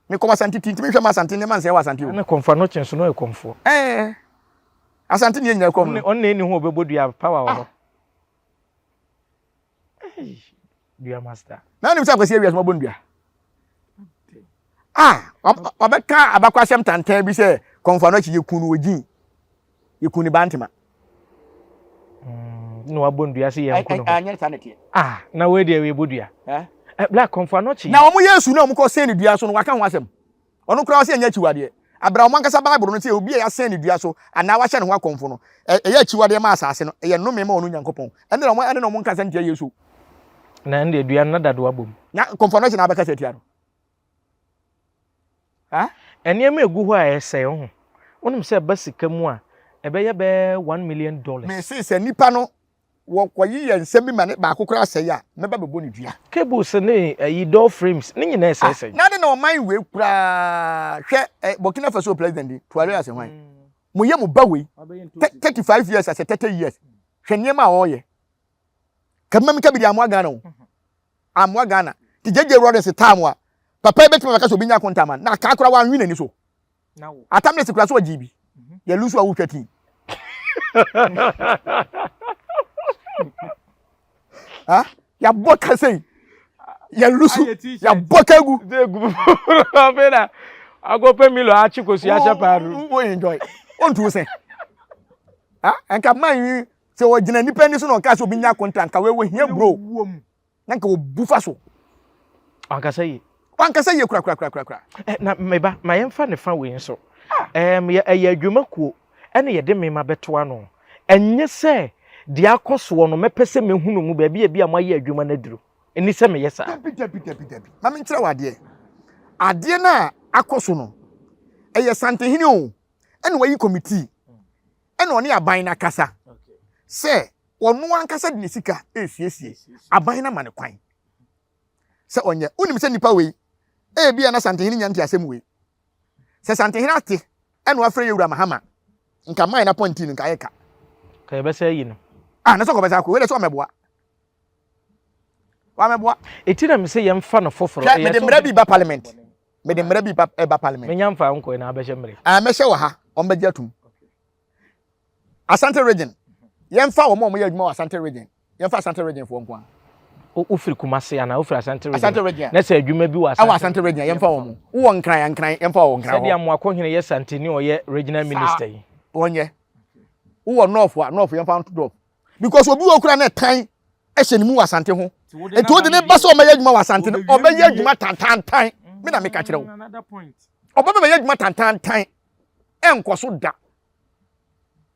Mekɔm Asante ti ntumi nhwɛ ma Asante nneɛma nsɛe wɔ Asante o. Na Kɔmfo Anokye nso no yɛ kɔmfoɔ. Ɛɛ Asante ne yɛ nyina kɔm no. Ɔno na ɛni ho ɔbɛbɔ dua power wɔ hɔ. Dua master. Na nim sɛ akwasi awia so mabɔ no dua. Ah, wabɛka abakɔ asɛm tantan bi sɛ kɔmfo ano akyi yɛku no wɔ gyin. Yɛku ne bantema. Mm, na wabɔ ndua sɛ yɛn nko no ho. Anyɛ saa na ɛteɛ. Ah, na wei deɛ yɛbɔ dua. Eh, black kɔmfo ano akyi. Na wɔn Yesu na wɔn kɔ sɛn ne dua so no waka ho asɛm. Ɔno koraa ɔsɛ ɛnyɛ akyiwadeɛ. Abira wɔn ankasa Bible no sɛ obi a yɛasɛn ne dua so anaa wahyɛ ne ho akɔmfo no, ɛyɛ akyiwadeɛ ma asase no, ɛyɛ nnome ma ɔno Nyankopɔn. Ɛnde na wɔn ɛne na wɔn nkasa ntia Yesu. Na ɛnde dua no na dadoa bom. Na kɔmfo no akyi na abɛkasa atia no. Ha? Nneɛma egu hɔ a ɛsɛe ho. Wonim sɛ ɛba sika mu a, ɛbɛyɛ bɛyɛ $1 million. Mese sɛ nipa no Wɔkɔyi yɛn nsɛm bi ma ne baako koraa sɛe a, mɛba bɛbɔ no dua. Cables ne ayi door frames ne nyinaa Ah, ɛsɛesɛe. na ade na ɔman wei koraa hwɛ eh, Burkina Faso president yi, Traoré ase hwan? Mo yɛ mo ba wei, 35 years asɛ 30 years, hwɛ nneɛma a ɔreyɛ. Kabima mi kabidi amoa Ghana o. Amoa Ghana. Ti JJ Rawlings time a, papa yi bɛtumi abɛka sɛ obi nya akonta ama no, na akaa koraa wanwe n'ani so. Atam ne sikura so ɔgye bi. Yɛ lusu a wotwa ti. Ha? Yɛabɔ ka sei. Yɛ lusu. Yɛabɔ ka gu. Afei na akɔpɛ milo akye kosua ahyɛ paano. Wo enjoy. Wontu sɛ. Ha? Nka man yi sɛ wɔgyina nipa ani so na ɔka sɛ obi nya akonta nka wei wɔhia bro. Na nka wɔbu fa so. Wankasa yie. Wankasa yie korakorakorakora. Eh, na meba ma yɛmfa ne fa wei nso. Ah. Um, yɛ, ɛyɛ adwumakuo ɛna yɛde mema bɛto ano. Ɛnyɛ sɛ deɛ akɔ soɔ no mɛpɛ sɛ mɛhunu mu baabi a bi a moayɛ adwuma no aduru. Ɛni sɛ meyɛ saa. Dabi, dabi, dabi, dabi. Ma menkyerɛ wo adeɛ. Adeɛ no a akɔ so no, ɛyɛ Santehene o, ɛna wayi kɔmitii, ɛna ɔne aban no akasa sɛ ɔno ankasa de ne sika resiesie aban no ama no kwan. sɛ ɔnyɛ. Wonim sɛ nipa wei, ebia na Santehene nya nte asɛm wei. Sɛ Santehene ate ɛna wafrɛ Yɛwura Mahama, nka man no apɔntii no nka ayɛ ka. Ka yɛbɛsɛ ayi no. Ah, na sɛ ɔkɔbɛsɛ akɔ, wei deɛ sɛ ɔmmɛboa. Wamɛboa. Eti na mese yɛmfa no foforɔ. Hwɛ, mede mmara bi ba parliament. Mede mmara bi ba ɛba parliament. Menya mfa nkɔe na abɛhyɛ mmara. Ah, mɛhyɛ wɔ ha, wɔn bɛgye atum. Asante region, yɛmfa wɔn a wɔyɛ adwuma wɔ Asante region, yɛmfa Asante region foɔ nko ara. Wofiri Kumasi anaa wofiri Asante region? Asante region. Na sɛ adwuma bi wɔ Asante. Ɛwɔ Asante region, yɛmfa wɔn. Wowɔ Nkran, Nkran, yɛmfa wɔ Nkran hɔ. Sɛdeɛ Amoakohene yɛ Santeni ɔyɛ regional minister yi. Wɔnyɛ. Wowɔ North a, North yɛmfa nto North. Because obi wɔ kura na ɛtan ɛhyɛ ne mu wɔ Asante ho. Nti wode ne ba sɛ ɔmɛyɛ adwuma wɔ Asante no, ɔbɛyɛ adwuma tantantan. Me na meka kyerɛ wo. Ɔbɛbɛyɛ adwuma tantantan. Ɛnkɔ so da.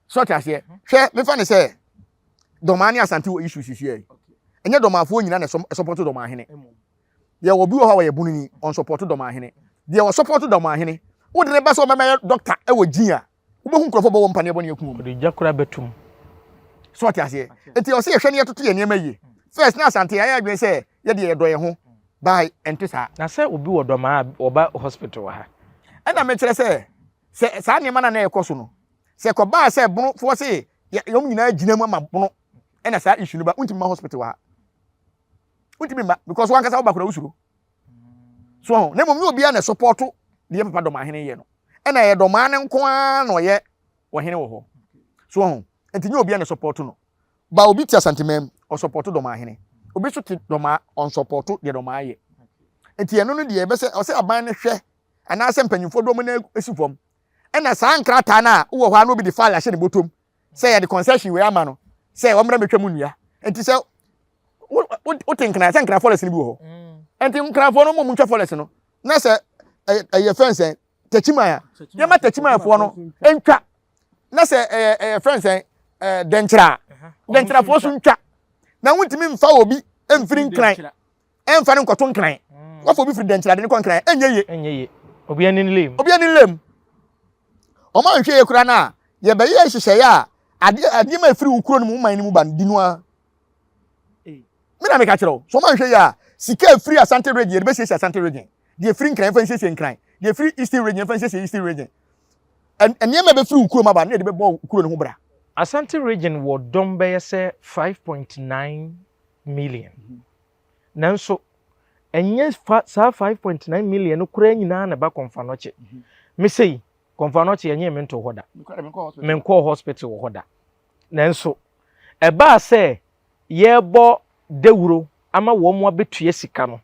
So ɔte aseɛ? Hwɛ, mefa ne sɛ Dɔmaa ne Asante wɔ issue sisi yi. Ɛnyɛ Dɔmaafoɔ nyina na ɛsɔpɔto Dɔmaahene. Deɛ wɔ bi wɔ hɔ a wɔyɛ bununi, ɔnsɔpɔto Dɔmaahene. Deɛ ɔsɔpɔto Dɔmaahene, wode ne ba sɛ ɔbɛmɛyɛ dɔkta ɛwɔ gyin a, wobɛhu nkurɔfoɔ bɔ wɔn mpaneɛ bɔ ne akum wɔn. Ɔde gya koraa bɛtum. So ɔte aseɛ? Nti ɔsɛ yɛhwɛ ne yɛtoto yɛn nneɛma yie. First na Asante yɛayɛ adwene sɛ yɛdeɛ yɛdɔ yɛn ho, by ɛnte saa. Na sɛ obi wɔ Dɔmaa a, ɔba hospital wɔ ha. Ɛna mekyerɛ sɛ sɛ saa nneɛma no a na ɛkɔ so no sɛ kɔbaa sɛ bonofoɔ se yɛn nyinaa gyina mu ama bono ɛna saa issue no ba wontumi ma hospital wɔ ha wontumi ma because wankasa woba kora wosuro so ho na mmom nyɛ obiara na ɛsopɔto deɛ papa dɔmahene yɛ no ɛna ɛyɛ dɔmaa no nko ara na ɔyɛ ɔhene wɔ hɔ so ho nti nyɛ obiara na ɛsopɔto no ba obi te asantemam ɔsopɔto dɔmahene obi nso te dɔmaa ɔnsopɔto deɛ dɔmaa yɛ nti ɛno no deɛ ɛbɛsɛ ɔsɛ aban no hwɛ anaasɛ mpanyinfoɔ de wɔn nan si fam ɛna saa nkrataa no a wowɔ hɔ a na obi de file ahyɛ ne bɔtɔm sɛ yɛde concession wei ama no sɛ wɔmmra mmɛtwa mu nnua nti sɛ wote nkran sɛ nkran forest no bi wɔ hɔ mm. nti nkranfoɔ no mmom ntwa forest no na sɛ ɛyɛ fɛn sɛn takyiman a yɛma takyimanfoɔ no ntwa na sɛ ɛyɛ ɛyɛ fɛn sɛn ɛɛ dɛnkyerɛ a dɛnkyerɛfoɔ so ntwa na wontumi mfa obi mfiri nkran ɛnfa no nkɔto nkran mm. wafa obi firi dɛnkyerɛ ade no kɔ nkran ɛnyɛ ye ɛnyɛ ye obi ani nlem obi ani nlem wɔn a nhwɛ yɛ kura no a yɛbɛyɛ nhyehyɛeɛ a adeɛ adeɛ ma efiri wo kuro no mu man no mu ba no di no ara me na meka kyerɛ wo so wɔn anhwɛ yɛ a sika efiri asante region yɛde bɛsiesie asante region deɛ efiri nkran yɛmfa nsiesie nkran deɛ efiri eastern region yɛmfa nsiesie eastern region nneɛma bɛfiri wo kurom aba no yɛde bɛbɔ wo kuro no ho bra. Asante region wɔ dɔm bɛyɛ sɛ 5.9 million. Nanso, ɛnyɛ fa saa 5.9 million no koraa nyinaa na ɛba Kɔmfanɔkye. Me sei, Kɔmfanɔkye ɛnyɛ me ntoo hɔ da. Menkɔɔ hospital wɔ hɔ da. Nanso, ɛbaa sɛ yɛrebɔ dawuro ama wɔn abɛtua sika no,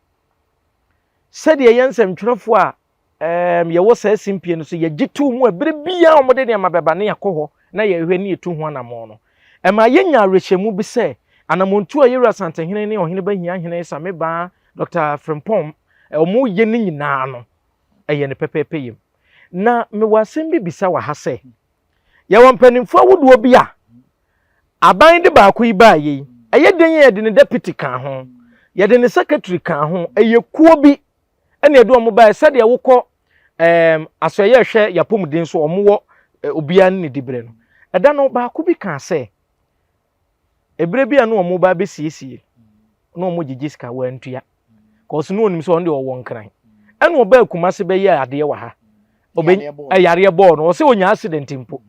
sɛdeɛ yɛn nsɛmtwerɛfoɔ a Ɛɛm, yɛwɔ saa simpie no so, yɛgye too mu a bere biara a wɔde nneɛma bɛba na yɛakɔ hɔ na yɛhwɛ ne yɛtu ho anammɔn no. Ɛma yenya awerɛhyɛmu bi sɛ anammɔntu a Yɛwura Asantehene ne Ɔhene Bahiahene Same Baa Dɔkta Frimpong wɔyɛ no nyinaa no, ɛyɛ no pɛpɛɛpɛ yam. Na mewɔ asɛm bi bisa wɔ ha sɛ, yɛwɔ mpanimfoɔ ahodoɔ bi a aban de baako yi baeɛ yi, ɛyɛ dɛn a yɛde ne deputy kaa ho, yɛde ne secretary kaa ho, ɛyɛ kuo bi ɛna ɛde wɔn baeɛ sɛdeɛ wokɔ ɛɛm asɔeɛ ɛhwɛ yapɔmuden so wɔn wɔ obiara ne ne dibrɛ no ɛda no baako bi kaa sɛ ebere bi a na wɔn ba abɛsiesie na wɔn gyegye sika wɔantua kɔɔso na onim sɛ ɔno deɛ ɔwɔ nkran ɛna ɔbaa Kumase bɛyɛ adeɛ wɔ ha ɔbɛ ɛyareɛ bɔɔ no ɔsɛ onya accident mpo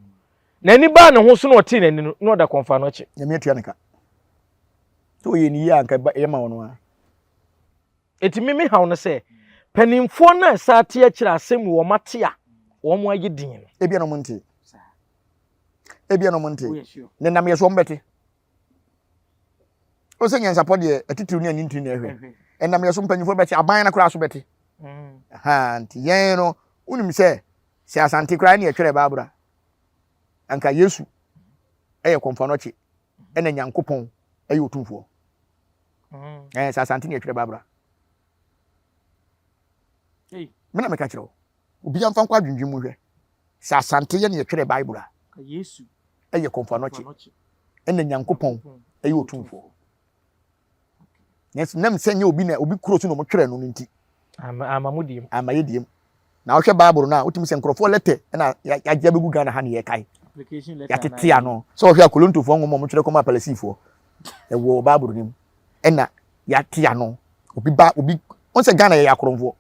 n'ani baa ne ho so na ɔtee n'ani no na ɔda kɔnfa no akyi. Nyame atua ne ka sɛ ɔyɛ ne yie a nka ɛyɛ ma ɔno ara. Enti me me haw no sɛ, paninfoɔ no a ɛsan ate akyire asɛm mu wɔn ate a wɔn ayɛ din no. Ebia na wɔn nte. Ebia na wɔn nte. Ne nam yɛ so wɔn bɛte. O sɛ nyansapɔ deɛ atitiriw ne anintiri na ɛhwɛ. Ɛnam yɛ so mpanyinfoɔ bɛte, aban no koraa so bɛte. Mm. Ha nti yɛn no wonim sɛ sɛ asante koraa ne ɛtwerɛ baabura anka Yesu ɛyɛ kɔmfoanɔkye ɛna Nyankopɔn ɛyɛ otumfoɔ. Mm. Ɛɛ sɛ Asante ne ɛtwerɛ Bible a. Me na meka kyerɛ wo. Obiara mfa nkɔ adwendwen mu hwɛ. Sɛ Asante yɛ ne ɛtwerɛ Bible a. Ɛyɛ Kɔmfo Anɔkye. Ɛna Nyankopɔn ɛyɛ otumfoɔ. Nanso nam sɛ nyɛ obi na obi kuro so na wɔtwerɛ no no nti. Ama mo diem. Ama yɛ diem. Na wohwɛ Bible no a, wotumi sɛ nkurɔfoɔ lɛtɛ na yɛagye abɛgu Ghana ha ne yɛkae. Yɛatete ano. Sɛ wɔhwɛ a Korintofoɔ nwoma a wɔtwerɛ kɔmaa Palestinefoɔ, ɛwɔ Bible no mu. Ɛna yɛate ano. Obi ba obi wɔn sɛ Ghana yɛyɛ akorɔmfoɔ.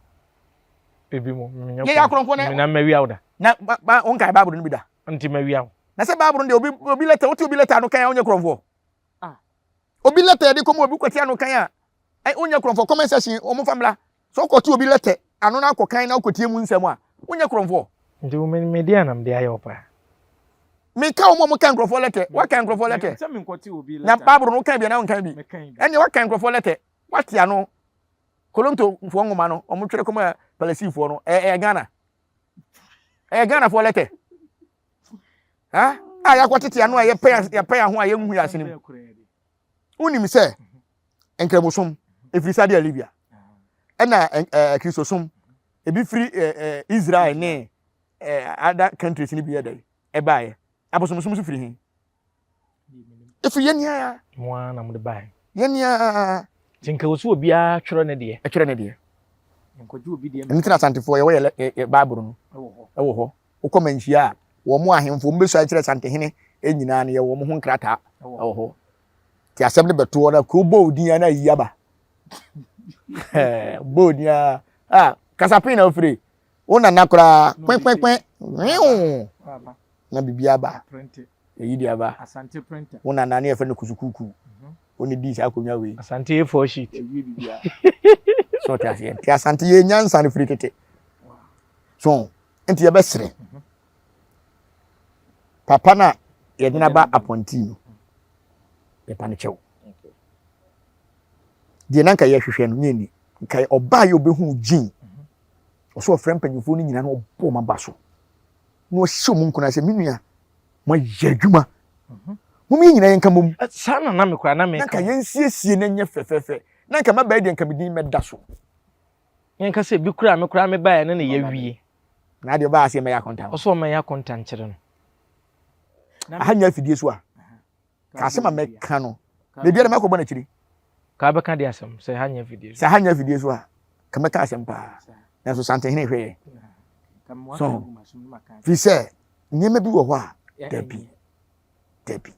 Ebi mu yɛyɛ akorɔmfoɔ na na mawia wo da. Na ba ba wɔn kae Bible no bi da. Nti mawia wo. Na sɛ Bible no deɛ obi obi lɛtɛ wote obi lɛtɛ ano kan a wonyɛ korɔmfoɔ. Ah. Obi lɛtɛ yɛde kɔm obi kɔte ano kan a ɛ wonyɛ korɔmfoɔ comment section wɔn fa mmra. Sɛ wokɔte obi lɛtɛ ano na akɔ kan na wokɔtie mu nsɛm a wonyɛ korɔmfoɔ. Nti wo me me deɛ na mede ayɛ wo paa. Meka wɔn a wɔka nkurɔfoɔ lɛtɛ waka nkurɔfoɔ lɛtɛ na Bible no woka bi anaa wonka bi ɛnneɛ waka nkurɔfoɔ lɛtɛ wate ano Kolontofoɔ nwoma no wɔn twerɛ kɔma Palestinefoɔ no ɛyɛ Ghana ɛyɛ Ghanafoɔ lɛtɛ ha a yɛakɔtete ano a yɛpɛ yɛpɛ yɛn ho a yɛnhu yɛn asene mu wonim sɛ nkramosom ɛfiri Saudi Arabia ɛna ɛɛ Kristosom ebi firi ɛɛ Israel ne ɛɛ other countries no bi yɛ dɛ ɛbaeɛ abosomsom nso firi he ɛfiri yɛn ara mo ara na mode baeɛ yɛn ara nti nka wɔ so obiara twerɛ ne deɛ ɛtwerɛ ne deɛ ɛno nti na asantefoɔ yɛwɔ yɛ yɛ bible no ɛwɔ hɔ wokɔ manhyia a wɔn mo ahemfo wɔn bɛsua kyerɛ santehene nyinaa no yɛwɔ wɔn ho nkrataa ɛwɔ hɔ nti asɛm no bɛtoɔ na kuro bɔ odin a na ayi aba bɔ odin a ah kasapin na ofiri Wo nana koraa kpɛnkpɛnkpɛn whew na biribi aba. Eyi de aba. Wo nana ne yɛfrɛ no kusukuku. Mhm. Wo ne dii saa akonnwa wei. Asante A4 sheet. Ewie biribiara. So ɔte aseɛ. Nti Asante yɛ nyansa no firi tete. So nti yɛbɛsrɛ. Mhm. Papa no a yɛde no aba apɔntii no yɛpa no kyɛw. Deɛ na nka yɛhwehwɛ no nyɛ ni. Nka ɔbaa yɛ ɔbɛhu gyin. Ɔsɛ ɔfrɛ mpanyinfoɔ no nyinaa na ɔbɔ wɔn aba so na ɔhyɛ wɔn nkuran sɛ me nua moayɛ adwuma mhm. mom yɛn nyinaa yɛnka mmom. Saa na na mekora na meka. Na nka yɛnsiesie na nyɛ fɛfɛɛfɛ na nka mɛbɛyɛ deɛ nka me din mɛda so. Yɛnka sɛ bi kura me koraa mebaeɛ ne ne yɛwie. Na adeɛ ɔbaa aseɛ mɛyɛ akonta. Ɔsɛ ɔmɛyɛ akonta nkyerɛ no. Aha nyɛ afidie so a. Ka asɛm a mɛka no. Baabiara mɛkɔbɔ n'akyiri. Ka bɛka de asɛm sɛ ha nyɛ afidie so. Sɛ ha nyɛ afidie so a, ka mɛka asɛm paa. Nanso Santehene hwɛ yɛ. So, firi sɛ nneɛma bi wɔ hɔ a, dabi, dabi.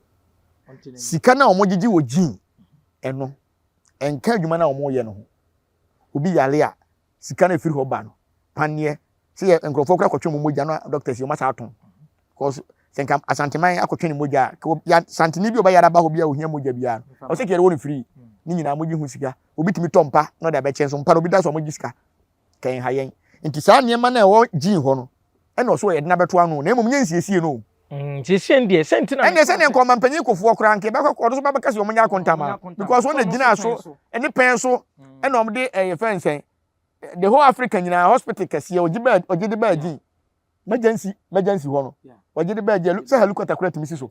Sika no a wɔgyegye wɔ gyin ɛno, ɛnka adwuma no a wɔyɛ no ho. Obi yare a, sika no ɛfiri hɔ ba no, paneɛ, sɛ yɛ nkurɔfoɔ kora kɔtwe wɔn mogya no doctors yi wɔn asa atɔn because sɛ nka asanteman akɔtwe ne mogya a ya santene bi a ɔbɛyare aba hɔ bi a ohia mogya biara no ɔsɛ kɛyɛ wɔ no free ne nyinaa mogye ho sika obi tumi tɔ mpa na ɔde abɛkyɛn so mpa no obi da so a mogye sika kɛn ha yɛn nti saa nneɛma no a ɛwɔ gyin hɔ no ɛna ɔso yɛde no abɛto ano na mmom nyɛ nsiesie no o Nsiesie no deɛ sɛ nti na ɛnneɛ sɛdeɛ nka ɔmampanyin kofoɔ koraa nka yɛbɛkɔ ɔno nso bɛbɛka sɛ wɔn nyɛ akontama because wɔn na gyina so ɛne pɛn so ɛna wɔn de ɛyɛ fɛn sɛn the whole Africa nyinaa hospital kɛseɛ ɔgye bɛɛ ɔgye de bɛɛ gyin emergency emergency hɔ no ɔgye de bɛɛ gyin sɛ helicopter koraa tumi si so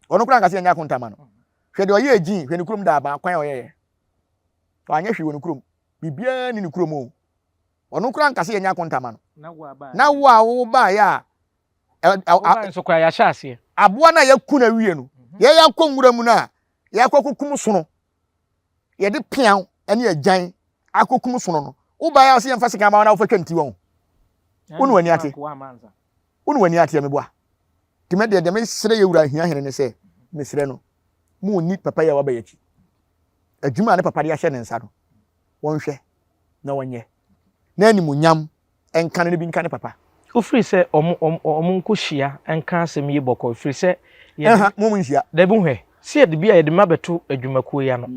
ɔno koraa nka sɛ yɛnyɛ akontama no hwɛ deɛ ɔyɛ gyin hwɛ ne kurom daaba kwan a ɔyɛyɛ wanyɛ hwee wɔ ne kurom biribiara ni ne kurom o ɔno koraa nka sɛ yɛnyɛ akontama no na wo a wo baeɛ a Wobae nso koraa yɛahyɛ aseɛ. Aboa no a yɛaku no awie no, mhm. yɛyɛ akɔ nwura mu no a yɛakɔ sono yɛde peaw ne agyan akɔkum sono no wobaeɛ a sɛ yɛmfa sekan ma wo na wofa twa nti wɔn wo ne w'ani ate wo ne w'ani ateɛ meboa nti mɛ deɛ deɛ mesrɛ yɛ wura hia hene ne sɛ mesrɛ no mo nni papa yi a waba yɛ akyi adwuma a ne papa de ahyɛ ne nsa no wɔnhwɛ na wɔnyɛ na animuonyam nka no no bi nka ne papa. Wofiri sɛ ɔmo ɔmo ɔmo nko hyia nka asɛm yi bɔkɔɔ ɛfiri sɛ yɛde. Ɛha mo nhyia. Dabi hwɛ sɛ yɛde bi a yɛde ma bɛto adwumakuo yi ano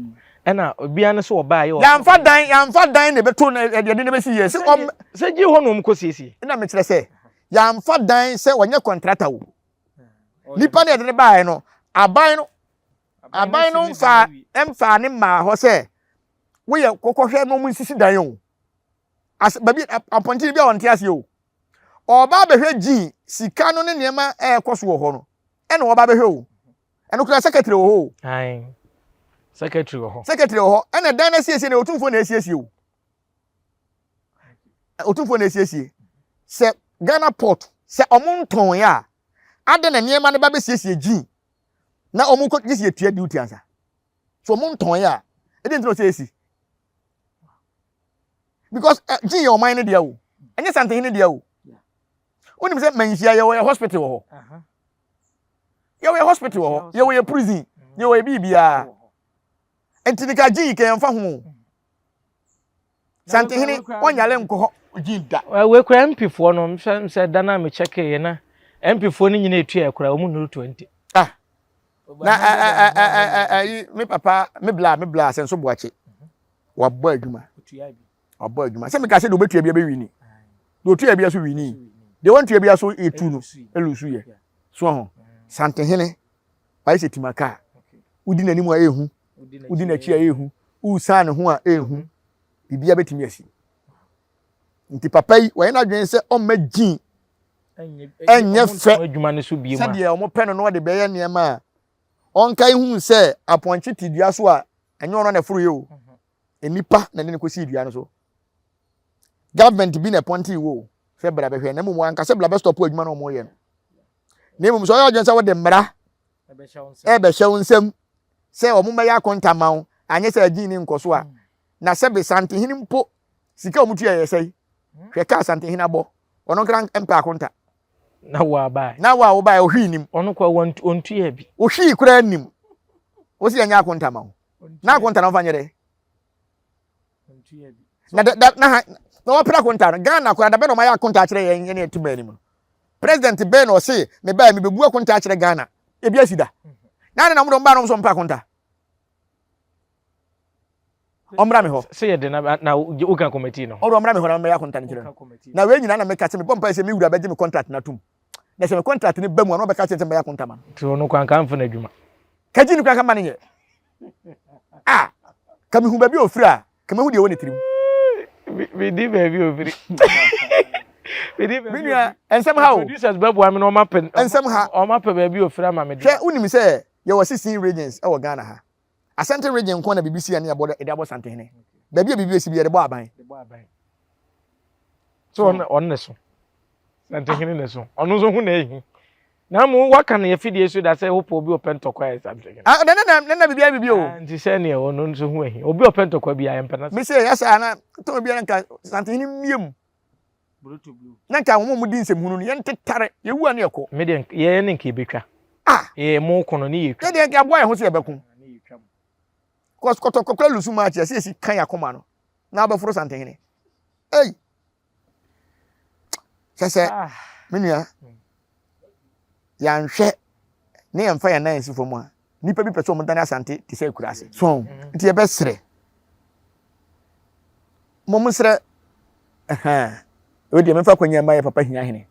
ɛna obiara ne sɛ ɔbaa yɛ. Yɛnfa dan yɛnfa dan na ɛbɛto na yɛde ne bɛsi yie sɛ ɔm. Sɛ gye hɔ na ɔmo kɔ siesie. Ɛna mekyerɛ sɛ yɛnfa dan sɛ ɔnyɛ kɔntrata o nipa na yɛde ne baeɛ no aban no aban no nfa nfa ne mmaa hɔ sɛ woyɛ kɔkɔhwɛ na ɔmo nsisi dan o. As baabi apɔnkye bi a ɔnte aseɛ o. Ɔba abɛhwɛ gyin sika no ne nneɛma ɛrekɔ so wɔ hɔ no ɛna ɔba abɛhwɛ o. Ɛno koraa secretary wɔ hɔ o. Ae. Secretary wɔ hɔ. Secretary wɔ hɔ. Ɛna dan no asiesie no otumfoɔ na asiesie o. Otumfoɔ na asiesie. Sɛ Ghana port sɛ ɔmo ntɔn yɛ a adɛn na nneɛma no ba bɛsiesie gyin na ɔmo kɔ gye sɛ yɛtua duty ansa. So ɔmo ntɔn yɛ a ɛdeɛ nti na ɔsɛ esi. because eh, gye yɛ ɔman no deɛ o ɛnyɛ santehene deɛ o wonim sɛ manhyia yɛwɔ yɛ hospital wɔ hɔ yɛwɔ yɛ hospital wɔ hɔ yɛwɔ yɛ prison yɛwɔ yɛ biribiara nti nika gye yi kɛyɛmfa ho o. Santehene ɔnyare nkɔ hɔ gyin da. Wei kura MP foɔ no sɛ sɛ da no a me check yɛ na MP foɔ no nyina etua kura wɔn nnuru 20. Ah na ɛyi me papa me bla me bla asɛnso boakye wabɔ adwuma wabɔ adwuma sɛ meka sɛ deɛ ɔbɛtua bia bɛwini deɛ ɔtua bia so wini deɛ wɔntua bia so ɛtu no ɛlusu yɛ so ho Santehene wayɛ sɛ timaka wodi n'anim a ɛhu wodi n'akyi a ɛhu wosan ne ho a ɛhu biribiara bɛtumi asi nti papa yi wɔyɛ n'adwene sɛ ɔmma gyin ɛnyɛ fɛ sɛdeɛ wɔpɛ no na ɔde bɛyɛ nneɛma a ɔnkae hu sɛ apɔnkye te dua so a ɛnyɛ ɔno na ɛforo yɛ o nnipa na ɛde no kɔsii dua no so government bi na ɛpɔnte wo sɛ bra bɛhwɛ na mmom wanka sɛ bra bɛstɔpo adwuma no wɔyɛ no na mmom sɛ ɔyɛ adwene sɛ wode mmara ɛbɛhyɛ wo nsam sɛ wɔn mmɛyɛ akonta ma wo anyɛ sɛ agyin ne nkɔ so a na sɛ besantehene mpo sika wɔn tua yɛ sɛe hwɛ kaa santehene abɔ ɔno nkra mpɛ akonta na wo abae na wo a wobae ohwii nim ɔno kɔ wɔn ɔntua bi ohwii koraa nim wosi ɛnyɛ akonta ma wo na akonta na wɔfa nyɛ dɛ na da na ha na wɔpere akonta no Ghana koraa da bɛ na wɔayɛ akonta akyerɛ yɛn yɛn ɛte bɛn anim no president bɛn na ɔse me baa mi bɛbu akonta akyerɛ Ghana ebi asi da na ne na wɔn de wɔn baa na wɔn nso mpɛ akonta ɔmmra me hɔ. Sɛ yɛde na na woka committee no. Ɔde ɔmmra me hɔ na mɛyɛ akonta no kyerɛ no. Na wei nyinaa na meka sɛ mebɔ mpae sɛ me wura bɛgye me contract no atom. Na sɛ me contract no ba mu a na ɔbɛka kyerɛ sɛ mɛyɛ akonta ma no. Nti ɔno kwan ka mfa no adwuma. Kagye no kwan ka ma no nyɛ. Ah, ka mehu baabi a ɔfiri a, ka mehu deɛ ɛwɔ ne tirim. Medi baabi a ɔfiri. Medi baabi. Me nua, nsɛm ha o. Producers bɛboa me na ɔma pɛ. Nsɛm ha. Ɔma pɛ baabi a ɔfiri ama me. Hwɛ, wonim sɛ yɛwɔ 16 regions ɛwɔ Ghana ha. Asante region nko na biribi si a ne yɛbɔ de abɔ Santehene. Baabi a biribi bɛsi bi yɛde bɔ aban. So ɔno ne so. Santehene ne so. Ɔno nso ho na ehi. Na mo waka no afidie so da sɛ wopɛ obi ɔpɛ ntɔkwa yɛ Santehene. Ah, na na na na biribi ayɛ biribi o. Ah, nti sɛ neɛ ɔno nso ho ahi. Obi ɔpɛ ntɔkwa bi a yɛmpɛ na. Me sɛ yɛ saa na tɔn biara nka Santehene mmie mu. Na nka wɔn a wɔdi nsɛmhunu no yɛntetare yɛwu a ne yɛkɔ. Me deɛ yɛn ne nka yɛbɛtwa. Ah! Yɛ mo ko no ne yɛtwa. Yɛ deɛ nka aboa yɛn ho sɛ yɛbɛko. Cause kɔtɔkɔ kora lusu match yɛsɛ yɛsi kan yɛ akoma no na abɛforo Santehene. Ei! Kyɛ sɛ ah. me nua yɛanhwɛ ne yɛmfa yɛn nan nsi fam a nnipa bi pɛ sɛ wɔdane asante te sɛ akuraase so mm-hmm. nti yɛbɛsrɛ mom srɛ ɛhɛn ɛwɔ deɛ mefa kwanya ma yɛ papa hia hene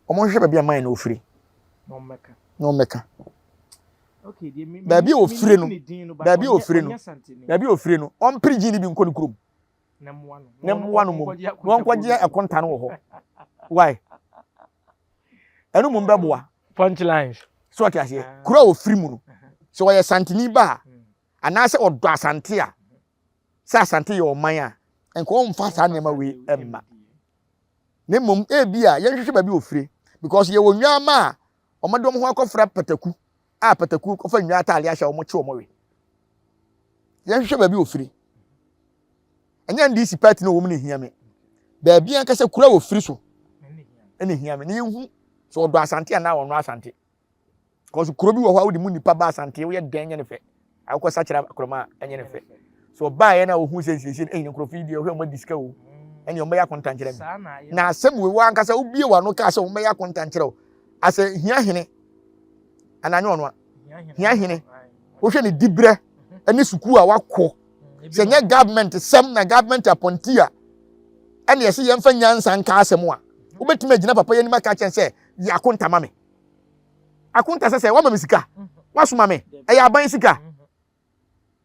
wɔn hwehwɛ baabi a man na ofiri na wɔn mɛka baabi a ofiri no baabi a ofiri no baabi a ofiri no ɔmpere gyin bi nkɔ ne kurom na mmoa no mmom na wɔnkɔgye ɛkonta no wɔ hɔ why ɛno mmom bɛboa punchlines so ɔte aseɛ ah. kuro a wɔfiri mu no sɛ ɔyɛ santeni ba a hmm. anaasɛ ɔdɔ asante a sɛ asante yɛ ɔman a nka ɔmfa saa nneɛma wei mma na mmom ebi a yɛnhwehwɛ baabi ofire because yɛwɔ nnwama a wɔde wɔn ho akɔfra pataku a pataku kɔfa nnwa ataade ahyɛ wɔn kye wɔn we yɛnhwehwɛ baabi ofire ɛnyɛ ndc party na wɔn na ehia me baabi ankasa kura wɔ firi so ɛna ehia me na yɛhu sɛ ɔdɔ asante anaa ɔnɔ asante kɔso kuro bi wɔ hɔ a wode mu nipa ba asante woyɛ dɛn nyɛ ne fɛ akokɔ sakyera akorɔma a ɛnyɛ ne fɛ so ɔbaeɛ na ɔhu sɛ nsiesie no ɛyɛ nkurɔfoɔ yi deɛ ɔhwɛ wɔn adi sika o ɛne wɔn bɛyɛ akonta nkyerɛ me na asɛm wei wɔ ankasa wobie wɔ ano kaa sɛ wɔn bɛyɛ akonta nkyerɛ o asɛ hia hene anaa nyɛ ɔno a hia hene wohwɛ ne dibrɛ ne sukuu a wakɔ sɛ nyɛ government sɛm na government apɔnti a ɛne ɛsɛ yɛmfa nyansa nka asɛm a wobɛtumi agyina papa yi anim aka kyɛn sɛ yɛ akonta ma me akonta sɛ sɛ wama me sika wasoma me ɛyɛ aban sika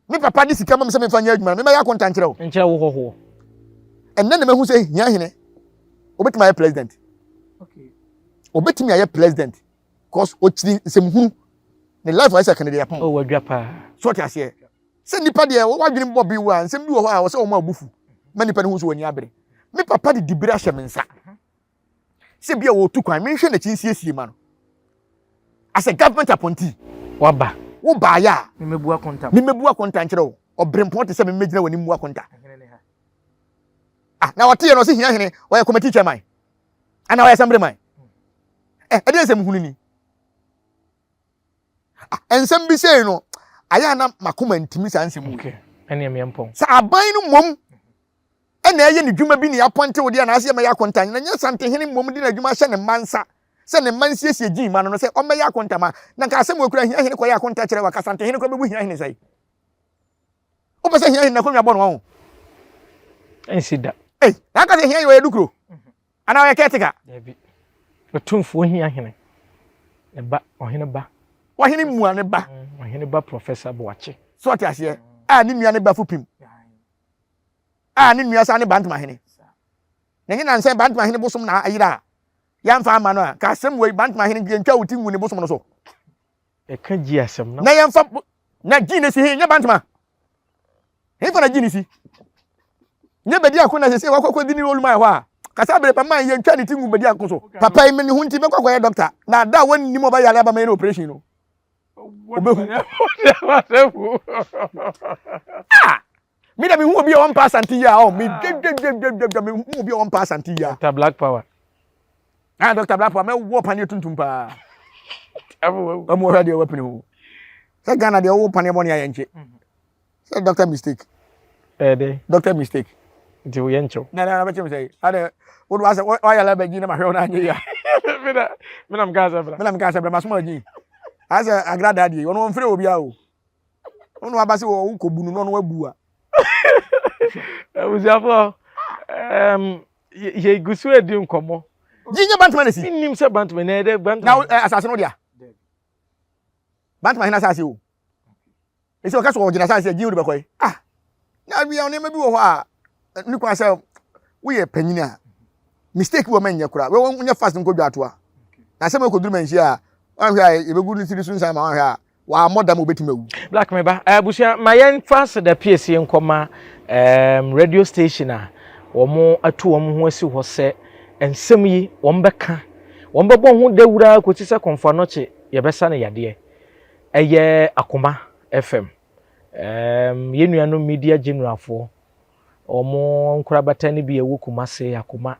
me papa de sika ma me sɛ memfa nyɛ adwuma no memɛyɛ akonta nkyerɛ wo nkyerɛ wo hɔhoɔ ɛnnɛ na mahu sɛ hia hene obɛtumi ayɛ president obɛtumi ayɛ president cause ɔkyiri nsɛmhunu ne life ayɛ sɛ kennedy apɔn oh wadwa paa so ɔte aseɛ sɛ nipa deɛ wadwene bɔ bi wɔ a nsɛm bi wɔ hɔ a ɔsɛ wɔn a ɔbufu ma nipa no ho so wɔn ani abere me papa de dibere ahyɛ me nsa sɛ bi a wɔtu kwan menhwɛ n'akyi nsiesie ma no as a government appointee waba wo baayɛ a memɛbu akonta memɛbu akonta nkyerɛ wo ɔbrempɔn te sɛ memɛgyina w'anim mu akonta ah na ɔte yɛ no ɔsɛ hia hene ɔyɛ committee chairman ana ɔyɛ assembly man ɛ ɛdeɛ nsɛm hunu ni ah nsɛm bi sei no ayɛ ana makoma ntimi saa nsɛm wei sɛ aban no mmom. Ɛna ɛyɛ ne dwuma bi ne apɔnte wo deɛ anaasɛ yɛmɛyɛ akonta na nyɛ Santehene mmom de n'adwuma ahyɛ ne mma nsa sɛ ne mma nsiesie gyin ma no no sɛ ɔmmɛyɛ akonta ma na nka asɛm wɔ kura Hiahene kɔyɛ akonta kyerɛ wa ka Santehene kora bɛbu Hiahene sɛe. Wopɛ sɛ Hiahene n'akonnwa bɔ no ɔho? Ɛnsi da. Ei, na aka sɛ Hiahene ɔyɛ dukuro anaa ɔyɛ caretaker? Dabi. Otumfoɔ Hiahene ne ba, ɔhene ba. Ɔhene mua ne ba. Ɔhene ba Professor Boakye. So ɔte aseɛ? A ne nua ne ba Fupim. A ne nua san ne Bantama hene. Na ɛnyɛ nansɛ Bantama hene bosom na ayera a yɛamfa amma no a, ka asɛm wei Bantama hene yɛntwa wo ti ngu ne bosom no so. Ɛka gyi asɛm na. Na yɛmfa na gyi ne si he nyɛ Bantama. Hefa na gyi ne si? Nyɛ bɛdi ako na sese wakɔ kɔdi ne oluma ɛhɔ a. Kasa bere pa man yɛntwa ne ti ngu bɛdi ako so. Papa yi me ne ho nti mɛkɔ akɔyɛ dɔkta. Na ada a wɔnnim ɔbɛyare aba mɛyɛ no operation no. Obehu. Ah! Me da me hu obi a ɔmpa asante yi a ɔ me dwadwadwadwadwa me hu obi a ɔmpa asante yi a. Dr. Black Power. Ah, Dr. Black Power, mɛwɔ paneɛ tuntum paa. Ɛmu ɔhwɛ deɛ wɔapene ho. Sɛ Ghana deɛ wɔwɔ paneɛ bɔne ayɛ nkye. Sɛ doctor mistake. Ɛyɛ dɛ. Doctor mistake. Nti woyɛ nkyɛw. Na na bɛkyɛ me sɛ adɛ wode wasɛ wayɛ lɛ bɛgyi na mahwɛ wo na anyɛ yi a. Mena mena mka sɛ bra. Mena mka sɛ bra masoma agyi. Asɛ agradaa deɛ ɔno ɔmfrɛ obiara o. Ɔno aba sɛ wokɔbu no na ɔno abu a. Abusuafoɔ um, yɛgu so adi nkɔmmɔ. Gyi nyɛ bantama na si. Nnim sɛ bantama na ɛdɛ bantama. Na asase no dea. Bantama hene asase o. Esi ɔka sɛ ɔgyina asase a gyin wode bɛkɔ yi. Ah! Na awia nneɛma bi wɔ hɔ a ne kwan sɛ woyɛ panyin a mistake wɔ mɛnyɛ koraa. Wɔ nyɛ fast nkɔ dwa atoa. Na asɛm ɛkɔduru manhyia a wanhwɛ a yɛbɛgu ne tiri so nsan ma wanhwɛ a wammɔ dam obɛtumi awu. Black me ba abusua ma yɛmfa aseda piesie nkɔma um, radio station a wɔn atu wɔn ho asi hɔ sɛ nsɛm yi wɔn bɛka wɔn bɛbɔ ho dawura kɔsi sɛ kɔmfo anɔkye yɛbɛsa no yadeɛ. Ɛyɛ Akoma FM. Um, yɛn nuanom media generalfoɔ, wɔn nkorabata no bi a ɛwɔ Kumase, Akoma.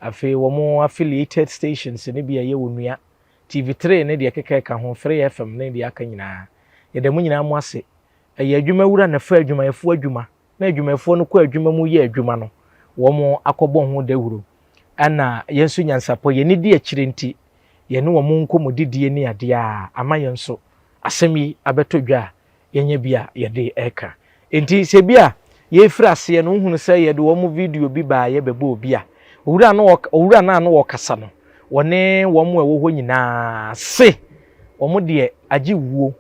Afei wɔn affiliated stations no bi a ɛyɛ Onua, TV3 ne deɛ ɛkeka ɛka ho, 3 FM ne deɛ aka nyinaa. Yɛda mo nyinaa mo ase. Ɛyɛ adwuma wura na fa adwumayɛfoɔ adwuma, na adwumayɛfoɔ no kɔ adwuma mu yɛ adwuma no, wɔn akɔbɔ ho dawuro. Ɛna yɛn nso nyansapɔ, yɛn ani di akyire nti, yɛne wɔn nkɔmmɔdidie ne adeɛ a ama yɛn nso asɛm yi abɛtɔ dwa a yɛanya bi a yɛde reka. Enti sɛ bi a yɛrefiri aseɛ no wohunu sɛ yɛde wɔn video bi baeɛ bɛbɔ obi a, owura no owura no a na ɔrekasa no, wɔne wɔn a ɛwɔ hɔ nyinaa se wɔn deɛ agye wuo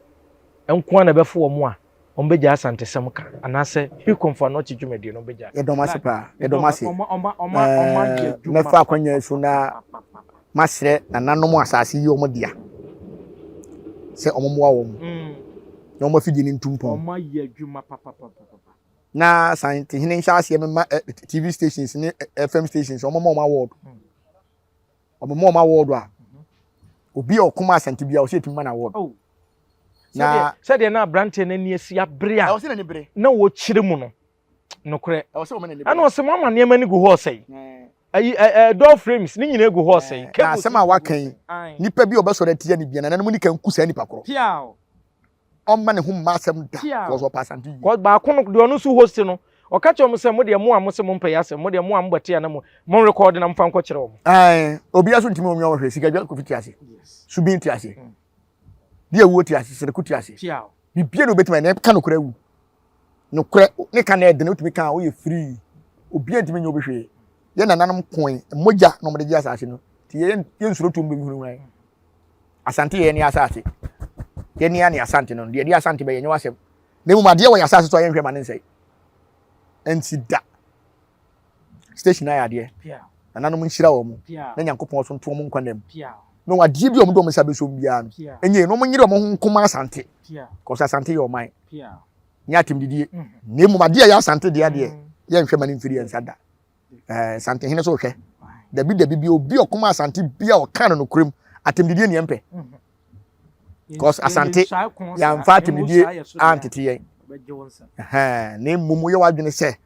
nko ara na ɛbɛfo wɔn a wɔbɛgyae Asantesɛm ka anaasɛ Hugh Komfo Anokye dwumadie no wɔbɛgyae. Yɛdɔ mo ase paa. Yɛdɔ mo ase. Ɛɛ mɛfa akwanya yi so na masrɛ nananom asase yi wɔn dea sɛ wɔn mmoa wɔn mm. na wɔn afidie no ntu mpɔn. Na Asantehene nhyɛ aseɛ mema eh, TV stations ne eh, FM stations wɔn ma wɔn award. Mm. Wɔn ma wɔn award a obi a ɔkoma Asante bi a ɔsɛ etumi ma no award. Oh. Na sɛdeɛ na aberanteɛ no ani asi abere a na wɔkyerɛ mu no nokorɛ ɛna ɔsɛ mo ama nneɛma no gu hɔ ɔsɛe ayi ɛɛ door frames ne nyinaa gu hɔ ɔsɛe. Na asɛm a waka yi nipa bi a ɔbɛsɔre atia ne bia nananom ni kan ku saa nipa korɔ ɔmma ne ho mma asɛm da kɔsɔ ɔpa asante yie. Baako no deɛ ɔno nso host no ɔka kyerɛ wɔn sɛ mo deɛ mo a mo se mo mpɛ yɛ asɛm mo deɛ mo a mo bɛte ana mo mo rekɔɔde na mo fa nkɔ kyerɛ wɔn. Ɛɛ obiara so ntumi wɔn wɔn hwɛ sikadwa kofi te ase subin te ase. Deɛ awuo te ase, sereku te ase. Bibia na obetumi ayɛ na ɛka nokorɛ awu. Nokorɛ ne ka na ɛdene wotumi ka a woyɛ free. Obia ntumi nyɛ obi hwee. Yɛn nananom koe, mogya na wɔde gye asase no. Nti yɛn yɛnsuro tuo mbɛhunahuna yɛn. Asante yɛ yɛn asase. Yɛn ne asante no. Deɛ ɛde asante bɛyɛ nyɛ w'asɛm. Na mmom adeɛ wɔ yɛn asase so a yɛnhwɛ ma ne nsɛe. Ɛnsi da. Station ayɛ adeɛ. Nananom nhyira wɔn. Na Nyankopɔn nso nto wɔn nkwa nna mu. Na wɔn adeɛ bi a wɔde wɔn nsa bɛsom biara no, ɛnyɛ na wɔn nyere wɔn ho nkoma Asante. Kɔsɛ Asante yɛ ɔman. Nyɛ atɛmdidie. Mm. Na mmom adeɛ a ɛyɛ Asante deɛ adeɛ, mm. yɛnhwɛ ma no mfiri yɛn nsa da. Ɛɛ Asante hene so hwɛ. Dabi dabi bi obi ɔkoma Asante bi a ɔka no nokorɛm atɛmdidie ne yɛmpɛ. Mm-hmm. Cause Asante yɛamfa atɛmdidie antete yɛn. Na mmom woyɛ w'adwene sɛ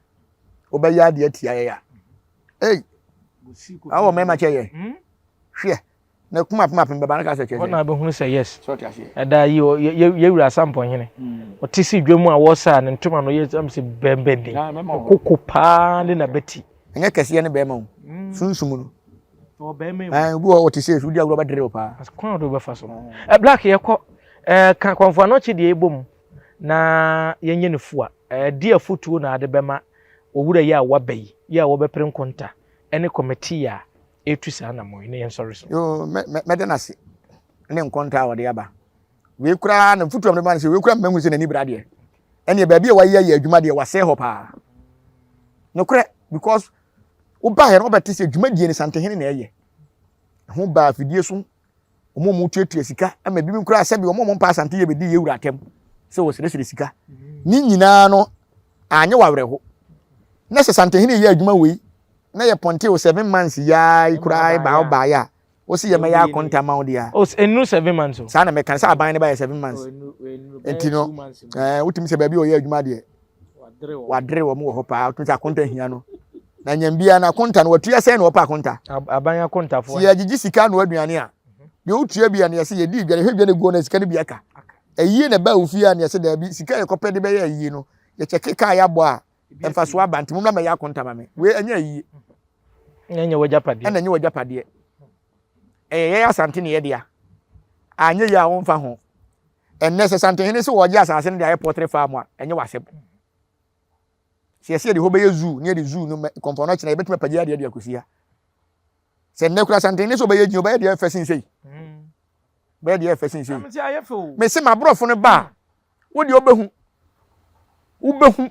wobɛyɛ adeɛ atia yɛn a ei awɔ mmarima kyɛ yɛn hmm? hwɛ. Na kum apem apem bɛba no ka sɛ kyerɛ sɛ. Hɔ na abɛhunu sɛ yes. So ɔte aseɛ. Ɛda yi yɛ wura Asampɔnhene. Ɔte si dwa mu a wɔsa ne ntoma no yɛ sɛ bɛnbɛn ni. Koko paa ne na bɛti. Ɛnyɛ kɛseɛ ne bɛrima o. Sunsum no. Ɛɛ obi wɔ hɔ ɔte sɛ wodi agorɔ bɛdere wo paa. Kwan a ɔde wobɛfa so. Ɛ Black yɛkɔ ɛɛ ka Kɔmfo Anɔkye deɛ ɛbɔ mu na yɛnyɛ no fua. Ɛɛ di afotuo na ade bɛma owura yi a waba yi yi a wɔbɛpere nkonta ɛne kɔmɛtii a ɛretu saa anammɔn yi na yɛnsɔre so. Yoo mɛ mɛ mɛda no ase ne nkonta a ɔde aba. Wei koraa na mfutuo a mede ma no sɛ wei koraa mmahu sɛ n'ani bra deɛ. Ɛneɛ baabi a wayɛ yɛ adwuma deɛ wasɛe hɔ paa. Nokorɛ because wobaeɛ no wobɛte sɛ dwumadie no Santehene na ɛyɛ. Ɛho baa afidie so wɔn a wɔtuatua sika ama ebinom koraa sɛbi wɔn a wɔmpa Asante yɛ bɛdi yɛwura atɛm sɛ wɔsrɛsrɛ sika. Ne nyinaa no anyɛ wɔ awerɛho. Na sɛ Santehene yɛ adwuma wei na yɛ pɔnte o seven months yaa yi koraa baa wobaeɛ a wosi yɛ mɛyɛ akonta ma wo deɛ a. Oh, ɛnnu seven months o. Saa na mɛka sɛ aban no bayɛ seven months. Nti no ɛɛ wotumi sɛ baabi a ɔyɛ adwuma deɛ wadere wɔn wɔ hɔ paa wotumi sɛ akonta hia no na nyɛ bia na akonta no watua sɛn na wɔpɛ akonta. Aban akontafoɔ. Sɛ yɛgyegye sika no aduane a deɛ wotua bi a na yɛsɛ yɛdi dwa yɛhwɛ dwa no guo na sika no bi aka. Ayie na ɛbaa wo fie a na yɛsɛ daabi sika yɛkɔpɛ de bɛyɛ ayie no yɛkyɛke kaa yɛabɔ a mfasoɔ aba nti mommra mɛyɛ akonta ma me wei ɛnyɛ ayie ɛna ɛnyɛ w'agyapadeɛ ɛna ɛnyɛ w'agyapadeɛ ɛyɛ yɛn asante ne yɛdea anyɛ yie a womfa ho ɛnnɛ sɛ santehene sɛ wɔgye asase no de ayɛ pɔtere farm a ɛnyɛ w'asɛm sɛ yɛsɛ yɛde hɔ bɛyɛ zoo ne yɛde zoo no kɔmpɔn no akyina yɛbɛtumi apagya adeɛ de akɔsi ha sɛ nnɛ kora santehene sɛ ɔbɛyɛ gyina ɔbɛyɛ deɛ ɛfɛ sen sei bɛyɛ deɛ ɛfɛ sen sei mese m'aborɔfo no ba a wo deɛ wobɛhu wobɛhu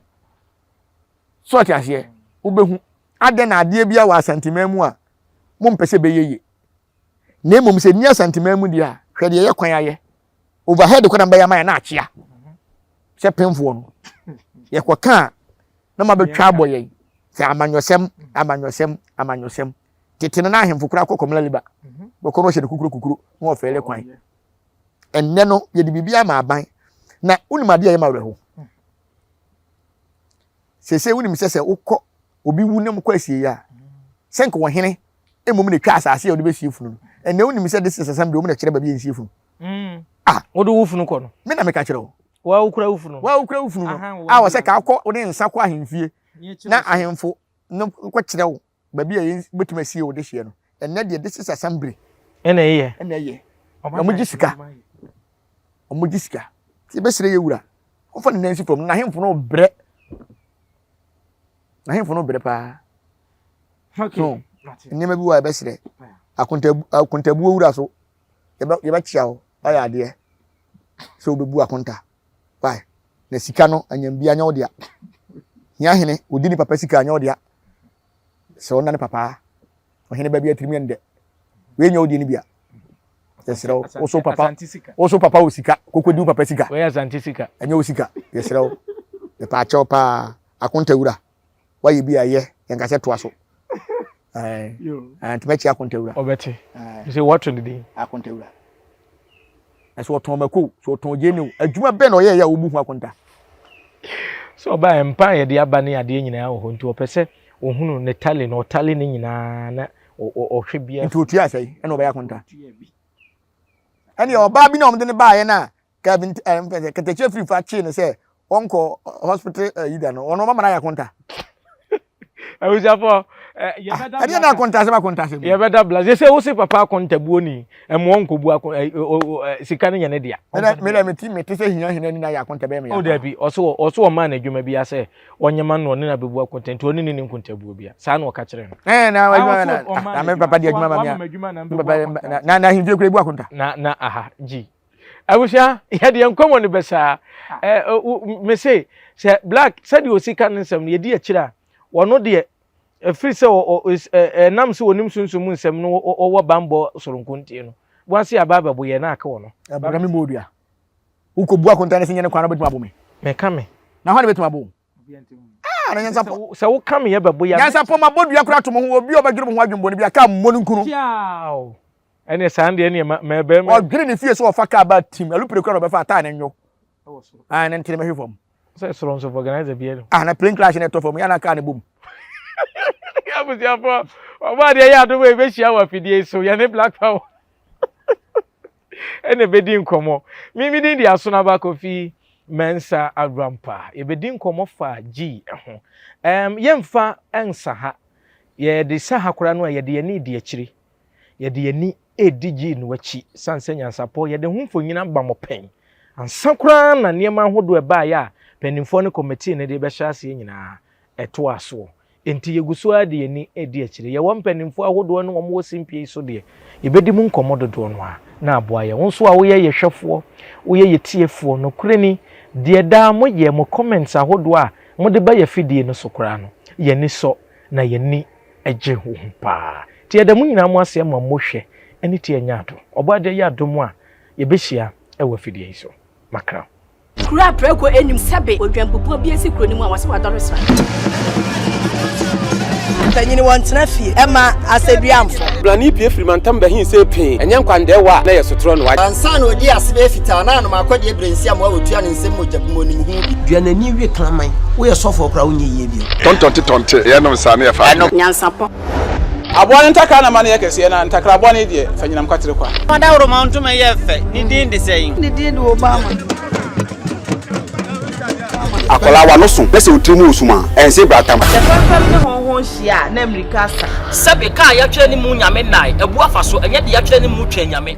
so ɔte aseɛ wobɛhu adɛn na adeɛ bi a wɔ asanteman mu a mompɛ sɛ bɛyɛ yie na mmom sɛ nni asanteman mu deɛ a hwɛ deɛ yɛ kwan ayɛ overhead kɔ na mbɛyɛ ama yɛ na akyea sɛ pemfoɔ no yɛkɔka a na mabɛtwa abɔ yɛn sɛ amanyɔsɛm amanyɔsɛm amanyɔsɛm tete no na ahemfo koraa kɔ kɔmla liba bɛkɔ no ɔhyɛ no kukuro kukuro na wɔfɛle kwan Ɛnnɛ no, yɛde biribi ama aban. Na wonim adeɛ a ɛyɛ ma awerɛho. Seesei wonim sɛ sɛ wokɔ obi wu na mokɔ asieeɛ a, sɛ nka ɔhene mmom na ɛtwa asase a wɔde bɛsie funu no. Ɛnnɛ wonim sɛ district assembly wɔn na ɛkyerɛ baabi a yɛnsie funu. Mm. Ah. Wode wo funu kɔ no. Me na meka kyerɛ wo. Wa wokura wo funu. Wa wokura wo funu no. A wɔsɛ ka akɔ wode nsa kɔ ahemfie na ahemfo no kɔkyerɛ wo baabi a yɛbɛtumi asie wo dehyeɛ no ɛnɛ deɛ this is assembly ɛna ɛyɛ ɛna ɛyɛ na wɔn gye sika wɔn gye sika ti ebɛsrɛ yɛ wura wɔfa ne nan si fam na ahemfo no brɛ na ahemfo no brɛ paa so nneɛma bi wɔ a yɛbɛsrɛ akontabu akontabuo wura so yɛbɛ yɛbɛkyia wo wayɛ adeɛ sɛ wobɛbu akonta why na sika no anyambia nyɛ wo dea hia hene odi ne papa sika nyɛ wo dea sɛ ɔna ne papa ɔhene ba bi atirim yɛ ndɛ wei nyɛ wo deɛ no bia yɛsrɛ wo wo so papa wo so papa wo sika koko di wo papa sika wei asante sika ɛnyɛ wo sika yɛsrɛ wo yɛpɛ akyɛw paa akonta wura wayɛ bi a ɛyɛ yɛnka sɛ toa so nti mɛkyɛ akontawura ɔbɛte sɛ wɔto ne din akontawura ɛsɛ ɔtɔn mako sɛ ɔtɔn gyeene o adwuma bɛn na ɔyɛ yɛ a wobu ho akonta sɛ ɔbaa mpa a yɛde aba ne adeɛ nyinaa wɔ hɔ nti ɔpɛ sɛ ɔhunu ne tale na ɔtale ne nyinaa na ɔhwɛ biara nti ɔtua asɛe ɛna ɔbɛyɛ akonta ɛne ɔbaa bi na ɔmde ne baeɛ no a Kevin eh, mpɛ sɛ katakyie firi fa kyee no sɛ ɔnkɔ hospital eh, yi da no ɔno ɔma no ayɛ akonta. Abusuafo eh, yɛbɛda ah, ɛdeɛ na akonta asɛm akonta asɛm. Yɛbɛda bla sɛ sɛ wose papa akonta buo ni ɛmoɔ nkɔbu akon eh, eh, sika no nyɛ ne dea. Meda meda meti mete sɛ hia hia ni na yɛ akonta bɛyɛ me ya. O dabi ɔso ɔso ɔmaa no adwuma bi asɛ ɔnyɛ ma no ɔne no abɛbu akonta nti ɔne ne ne nkontabuo bia saa na ɔka kyerɛ no. Ɛɛ na adwuma na na me papa di adwuma ma me a na na ahemfie kura ebu akonta. Na na aha gyi. Abusua, yɛde yɛn nkɔmmɔ no bɛsaa. Mese sɛ Black sɛdeɛ ɔsi ka ne nsɛm no yɛdi akyire a, ɔno deɛ ɛfiri sɛ ɛnam sɛ ɔnim sunsum mu nsɛm no ɔwɔ bammɔ soronko nti no, wɔase aba abɛbo yɛn na aka wɔ no. Ɛbra me mu odua. Wokɔbu akonta no sɛ nyɛ ne kwan na wobɛtumi abo me. Meka me. Na hɔ na bɛtumi abo wo. Ah, na nyansapɔ. Sɛ woka me yɛ bɛbo ya. Nyansapɔ ma bɔ dua kora to mo ho obi a ɔbɛdwene mo ho adwembɔne bi a kaa mmɔ no nkunu. Tiaw. Ɛneɛ saa deɛ ɛneɛ ma mɛ bɛrima. Ɔdwene ne fie sɛ ɔfa kaa ba tim alupere kora na ɔbɛfa ataa ne nwo. Ah, ne ntene mɛhwe fam. Sɛ soro nso organizer bi ɛno. Ah, na plane crash na ɛtɔ fam yɛ na kaa ne bom. Abusuafoɔ, ɔbɔ adeɛ yɛ adom a yɛbɛhyia wɔ afidie so yɛne Black Power. Ɛna ɛbɛdi nkɔmmɔ. Me me din de Asonaba Kofi Mensah Awurampa. Yɛbɛdi nkɔmmɔ fa G ho. Um, yɛmfa nsa ha. Yɛde sa ha koraa no a yɛde yɛn ani di akyiri. Yɛde yɛn ani redi G no akyi. Sane sɛ nyansapɔ, yɛde ho mfonyin aba mo pɛn. Ansa koraa na nneɛma ahodoɔ ɛbaeɛ a mpanimfoɔ ne kɔmitii no de bɛhyɛ aseɛ nyinaa ɛtoaa soɔ. Enti yɛgu so ara de yɛn ani redi akyire. Yɛwɔ mpanimfoɔ ahodoɔ ne wɔn wɔ simpie yi so deɛ, yɛbɛdi mu nkɔmmɔ dodoɔ no ara na aboa yɛn. Wo nso a woyɛ yɛn hwɛfoɔ, woyɛ yɛn tiefoɔ, nokorɛ ni, deɛ daa moyɛ, mo comments ahodoɔ a mode ba yɛn afidie no so koraa no, yɛn ani sɔ na yɛn ani gye wo ho pa ara. Nti yɛda mo nyinaa mo ase ma mohwɛ ne tie nya adom. Ɔbɔadeɛ yɛ adom a, yɛbɛhyia wɔ afidie yi so. Makra. Kuro a prako nnim sɛbe odwanbubuo bi asi kuro no mu a wɔse wadɔre sra. Mpanyini wɔntena fie ɛma asɛduamfo. Blani pue firi mantam bɛhe see pee, ɛnyɛ nkwandɛɛwa a na ɛyɛ sotorɔ no. Ansa na ɔdii ase bɛyɛ fitaa na anom akɔdeɛ berɛ nsi amoa wɔtua ne nsam mogya bi mu ɔnim ho bi. Dua n'ani we kraman. Woyɛ sɔfoɔ koraa wonyɛ yie bio. Tɔntɔnte tɔnte yɛnom saa ne yɛfa adwene. Nyansapɔ. Aboa no ntakra na ma no yɛ kɛseɛ, na ntakra bɔne deɛ, fa nyinam kwatere kwa. Ɔdawuroma ntoma yi yɛ fɛ. Ne din de sɛn? Ne din de Obama. Akwadaa w'ano so na sɛ wo tiri mu wɔ sum a, ɛnse bratam. Sɛ fɛmfɛm ne hɔnhɔn hyia a, na mmirika asa. Sɛbe, ka a yɛatwerɛ ne mu Nyame nnae, abu afa so, ɛnyɛ deɛ yɛatwerɛ ne mu Twɛn Nyame.